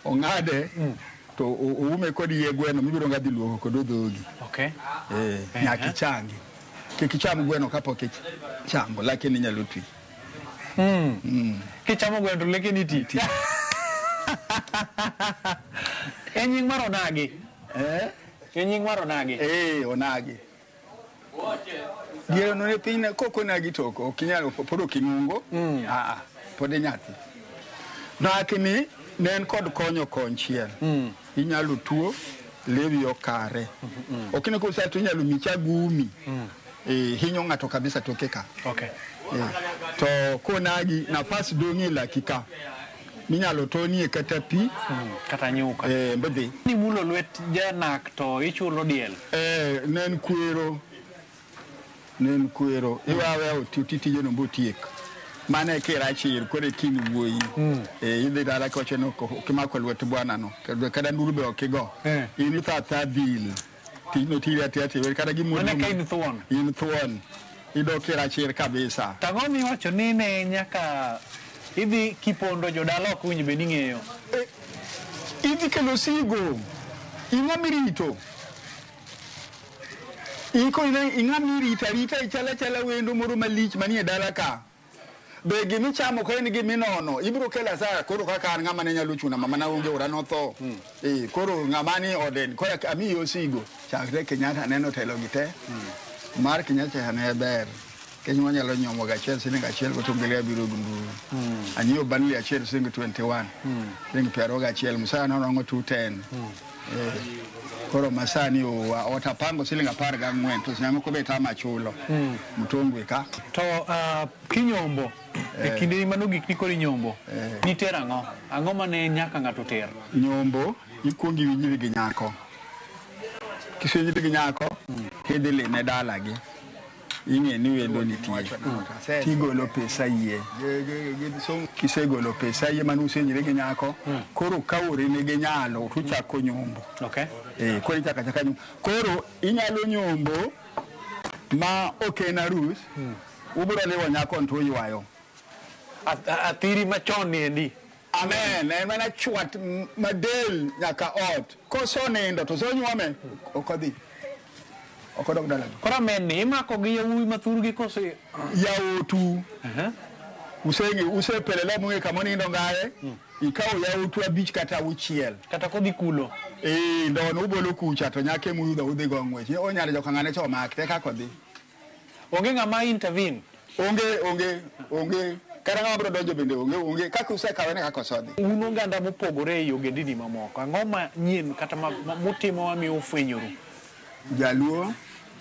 Ong'ade. To oume kod yie gweno mibiro ga dhi luoko kod dhogi. Okay. Nyaka ichangi. Kik icham gweno kapok ichamo, lakini inyalo twi. Kichamo gweno to lekeni ti. En nying mar onagi. En nying mar onagi. Onagi. Diero no ne piny ne kok onagi to ok inyal pod ok ing'ongo. Pod inyathi. Lakini ne en kod konyo konchiel. Inyalo tuo lewi okare. Ok ine kosa to inyalo micha gumi. Hinyo ng'ato kabisa toke ka. Okay. To konagi nafas dong'e laki ka. Minyalo tonie kata pi. Kata nyuka. Mbedhi. Ni mulo lwet janak to ichulo diel. Ne en kwero. Ne en kwero. Iwawe oti tije no mbotiek. Mane e kirachir koro e kind wuoyi. Idhi dala kiwacho ni ok imako lwet bwana no. Kata nduru be ok igo. In itho athoa dhil. Tijno tiri atiya tiwer kata gimoro. Mane ka in thuon. In thuon. Idok kirachir kabisa. Tang'o miwacho ni ne nyaka idhi kipondo jodala ok winj bed ing'eyo. Idhi kelo sigo. Ing'a mirito. Iko ing'a mirito arita ichala chala wendo moro malich manie dala ka. Be gimichamo ka en giminono, ibiro kelo asara koro kaka an ng'ama ne nyalo chuna mama na onge ora notho. Koro ng'ama ni oden, koro amiyi osigo. Chakre Kenyatta neno telo gi te. Mar Kenyatta ne ber. Keny wanyalo nyuomo ga achiel siling achiel go tongele abiro gi nduru. Anyiewo bundle achiel siling 21. Siling 21, Musa norongo 210. Koro masani owa ot apango siling 14 to nyamoko be tama chulo. Mtongwe ka. To kinyombo e kinde mano gik ni koro inyombo. Nitero ang'o? Ang'o mane nyaka ng'ato ter? Nyombo ikuongo iwinjri gi nyako. Kisewinjri gi nyako tidhi lime dalagi. Ing'e ni wendo nitie. Tigolo pesa yie. Kisegolo pesa yie mane usenyre gi nyako, koro ka orene gi nyalo to uchako nyombo. Okay. Koro ichako achaka nyombo. Koro inyalo nyombo ma ok en arus, ubiro liwo nyako to uywayo. Athiri machon ni endi. Amen. En mana chwat madel nyaka ot. Kosonindo to osonyuome, ok odhi. Ok odok dalagi. Koro amen ni imako gi yawuowi ma thurgi koso Yaotu. Useng'e usepelele mong'e kama onindo ngaye. Ikawo yaotu 5 kata 6. Kata kodhi kulo. Ndono ubolo kucha to nyake muyudo udhi go ng'wech. Onyalo joka ng'ane cha omak te kaka odhi. Onge ng'ama intervene. Onge. Kata ng'ama biro donjo bende onge. Kaka usekawe ne kaka osodhi. Un oganda mopogore ei ogendini mamoko. Ang'o ma nyien kata mutimo mamiyo ufwenyoru? Jaluo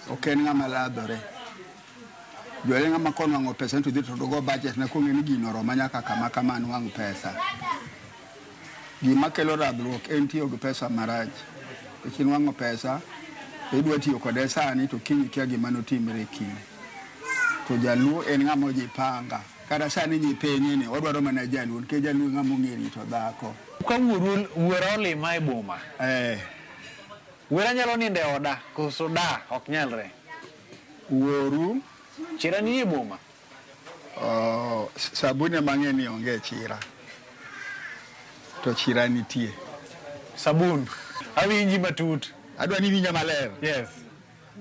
ok en ng'ama ladhore. Jaluo ng'ama konwang'o pesa to dhi to go budget ne kong'e ni gino oroma nyaka kama kama anwang' pesa. Gima kelo radhruok en tiyo gi pesa marach. Nikech inwang'o pesa, idwa tiyo kode sani to kiny ikia gima notimre kiny. To jaluo en ng'ama ojipanga. Kata sani nyipenye ni odwaro mana jaluo nikech jaluo e ng'ama ong'e rito dhako. Ka wuoru wuora olima e boma. Eh. Wuora nyalo nindo e oda koso da ok nyalre. Wuoru. Chira nie boma. Oh, sabun ema ang'e ni onge e chira. To chira nitie. Sabun. Awinji matut. Adwa ni iwinja maler. Yes.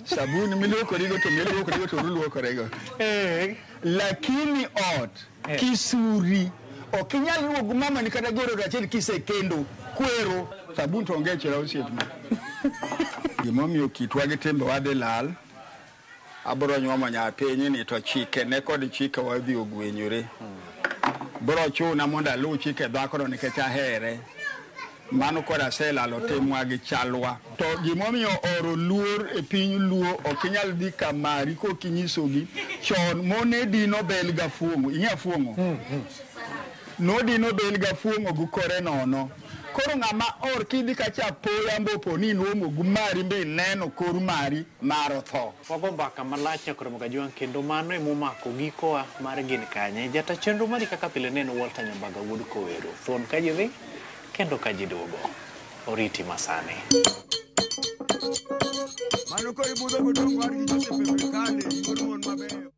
Sabun miluokorigo to miluokorigo to uluokorego. Eh. Lakini ot Eh. kisuri ok inyal luwo gi mamani kata goro achiel kisekendo kwero. Sabun to onge e chira osiepna. Gimomiyo kitwa gi timbewa dhi lal, abiro nyuomo nyapinyni to chikene kod chikewa dhi ogwenyore. Biro chuna mondo aluw chike dhakono nikech ahere. Mano koro aselalo timwa gi chalwa. To gimomiyo oro luor e piny luo ok inyal dhi kamari kok inyisogi. Chon mon ne dino bel gafuong'o. Ing'e afuong'o? Nodino bel gafuong'o gi kore nono. Koro ng'ama or kidhi kacha apoya mbopo ni inuomo gi mari mbe ineno kor mari mar otho. Wago mbaka malach nyakoro Mogajwang' kendo mano emomako gikowa mar gin kanye. Jata chenro mari kaka pile ne en Walter Nyambaga wuod Kowero. Thuon ka ji dhi kendo ka ji duogo. Oriti masani. Mano koro ibudho godong' wargi Joseph Ebrikane, wuod mon mabeyo.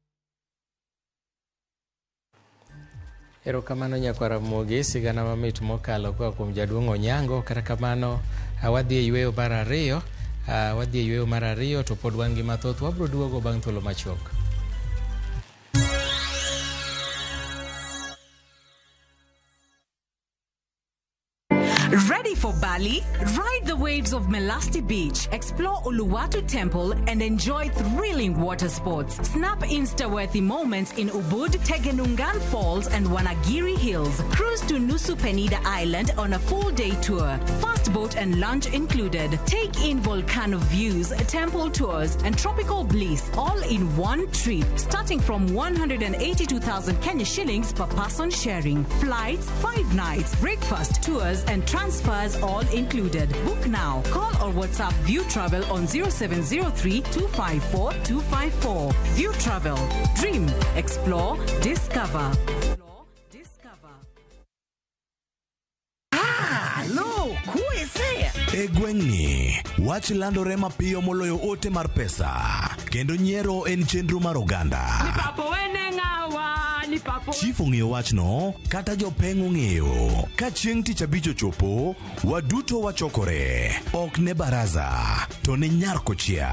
Erokamano nyakwar Ramogi, sigana mamit mokalo koa kuom jaduong' Onyango. Kata kamano wadhi e yweyo mar ariyo, wadhi e yweyo mar ariyo to pod wan gi mathoth. Wabro duogo bang' thuolo machuok. Ready for Bali? Ride the waves of Melasti Beach, explore Uluwatu Temple, and enjoy thrilling water sports. Snap Insta-worthy moments in Ubud, Tegenungan Falls, and Wanagiri Hills. Cruise to Nusa Penida Island on a full-day tour. Fast boat and lunch included. Take in volcano views, temple tours, and tropical bliss all in one trip, starting from 182,000 Kenya shillings per person sharing. Flights, 5 nights, breakfast, tours, and transfers all included. Book now. Call or WhatsApp View Travel on 0703 254 254. View Travel. Dream, explore, discover. Look, who is there? E gweng'ni, wach landore mapiyo moloyo ote mar pesa, kendo nyiero en chenro mar oganda. Nipapo wene ng'awa, nipapo Chief ong'eyo wachno, kata jopeng' ong'eyo. Ka chieng' tich abich ochopo, waduto wachokore. Ok ne baraza, to ne nyar kochia.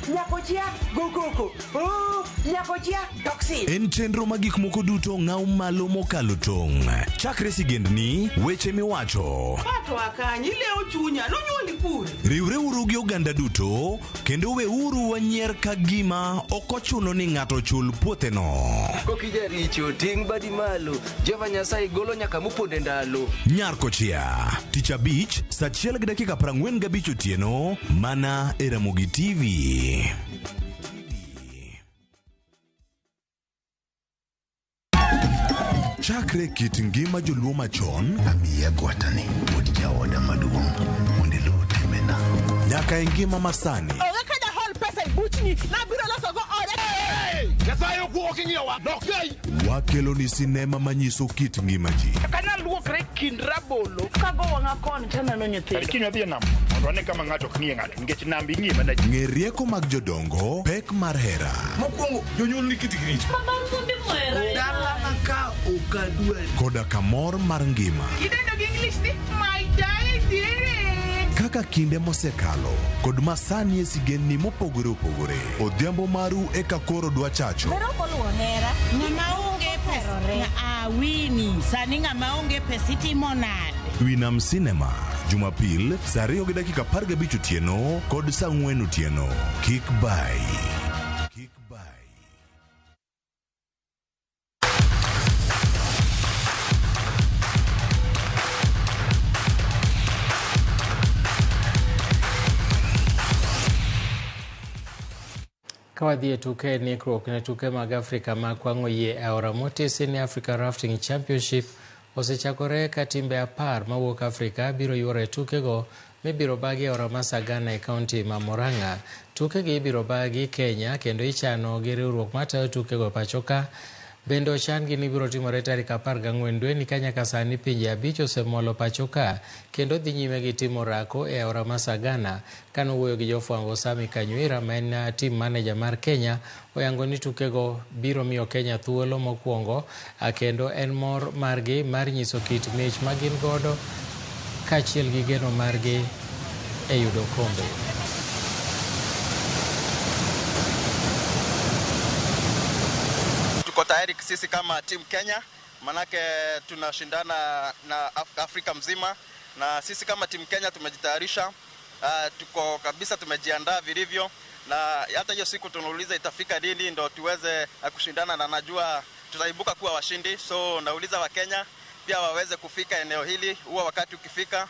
Nyakochia, go koko. Oh, nyakochia, toxin. En chenro ma gik moko duto ng'aw malo mokalo tong'. Chakre sigendni, weche miwacho. Patwa kanyi, ilewo chunya, nonyuoli kure. Riwreuru gi oganda duto, kendo weuru wanyier ka gima ok ochuno ni ng'ato ochul puotheno. Kokijaricho ting' badi malo, Jehova Nyasaye golo nyaka moponde ndalo. Nyar Kochia, tich abich, saa achiel gi dakika 45 otieno, mana e Ramogi TV. Chakre kit ngima joluo machon, amiya gwatani wuod jaoda maduong' mondo iluw timbena. Nyaka e ngima masani. Onge ka jahol pesa e buchni, nabiro loso go ode. Nyasaye okuo king'iyowa, dok sei. Wakelo ni sinema manyiso kit ngima ji. Kana luokre kind rabolo, kago wang'a koni taneno nyithindo. Kiny wadhi e nam mondo wane kama ng'ato ok ng'iye ng'ato nikech nam ing'iye mana ji. Ng'e rieko mag jodongo, pek mar hera. Mokwongo jonyuol ni kitgi richo. Dala ka ok adwari. Koda kamor mar ngima. Idendo gi English ni my daddy. Kaka kinde mosekalo kod masani e sigendni mopogore opogore. Odhiambo maru eka koro dwa chacho. Bero koluwo hera. Ng'ama onge pesa. Awini, sani ng'ama onge pesa itimo nade? Winam Cinema, Jumapil, saa 2 gi dakika 15 otieno kod saa 4 otieno. Kik bai. Ka wadhi e tuke nikruok ne tuke mag Afrika ma kwang'o yie e aora motisi ni Africa Rafting Championship osechakore ka timbe 10 mawuok Afrika biro yuoro e tukego mibiro bagi e aora ma Sagana e kaunti ma Murang'a. Tukegi ibiro bagi Kenya kendo ichano gi riwruok matayo tukego pacho ka. Bende ochan-gi ni biro timore tarik 14 dweni ka nyaka sani pinje 5 osemolo pacho ka kendo dhi nyime gi timo orako e aora ma Sagana. Kanowuoyo gi jofwambo, Sami Kanyuira ma en team manager mar Kenya oyango ni tukego biro miyo Kenya thuolo mokwongo kendo en mor margi mar nyiso kit mich ma gin godo kaachiel gi geno margi e yudo okombe. Tuko tayari sisi kama team Kenya, manake tunashindana na Afrika mzima, na sisi kama team Kenya tumejitayarisha. Tuko kabisa, tumejiandaa vilivyo, na hata hiyo siku tunauliza itafika lini ndo tuweze kushindana, na najua tutaibuka kuwa washindi. So nauliza wa Kenya pia waweze kufika eneo hili, huwa wakati ukifika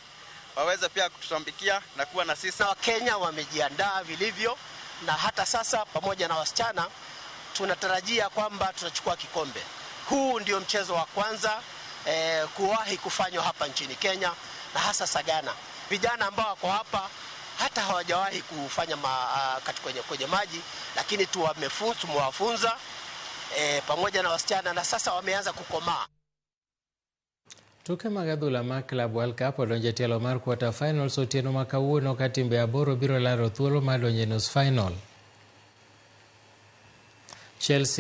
waweze pia kutusambikia na kuwa na sisi. Wakenya wamejiandaa vilivyo, na hata sasa pamoja na wasichana tunatarajia kwamba tutachukua kikombe. Huu ndio mchezo wa kwanza kuwahi kufanywa hapa nchini Kenya, na hasa Sagana. Vijana ambao wako hapa hata hawajawahi kufanya kwenye maji, lakini tumewafunza pamoja na wasichana, na sasa wameanza kukomaa. Tuke mag adhula mag Club World Cup odonjo e tielo mar quarter finals otieno ma kawuono ka timbe 8 biro laro thuolo mar donjo e nus final. Chelsea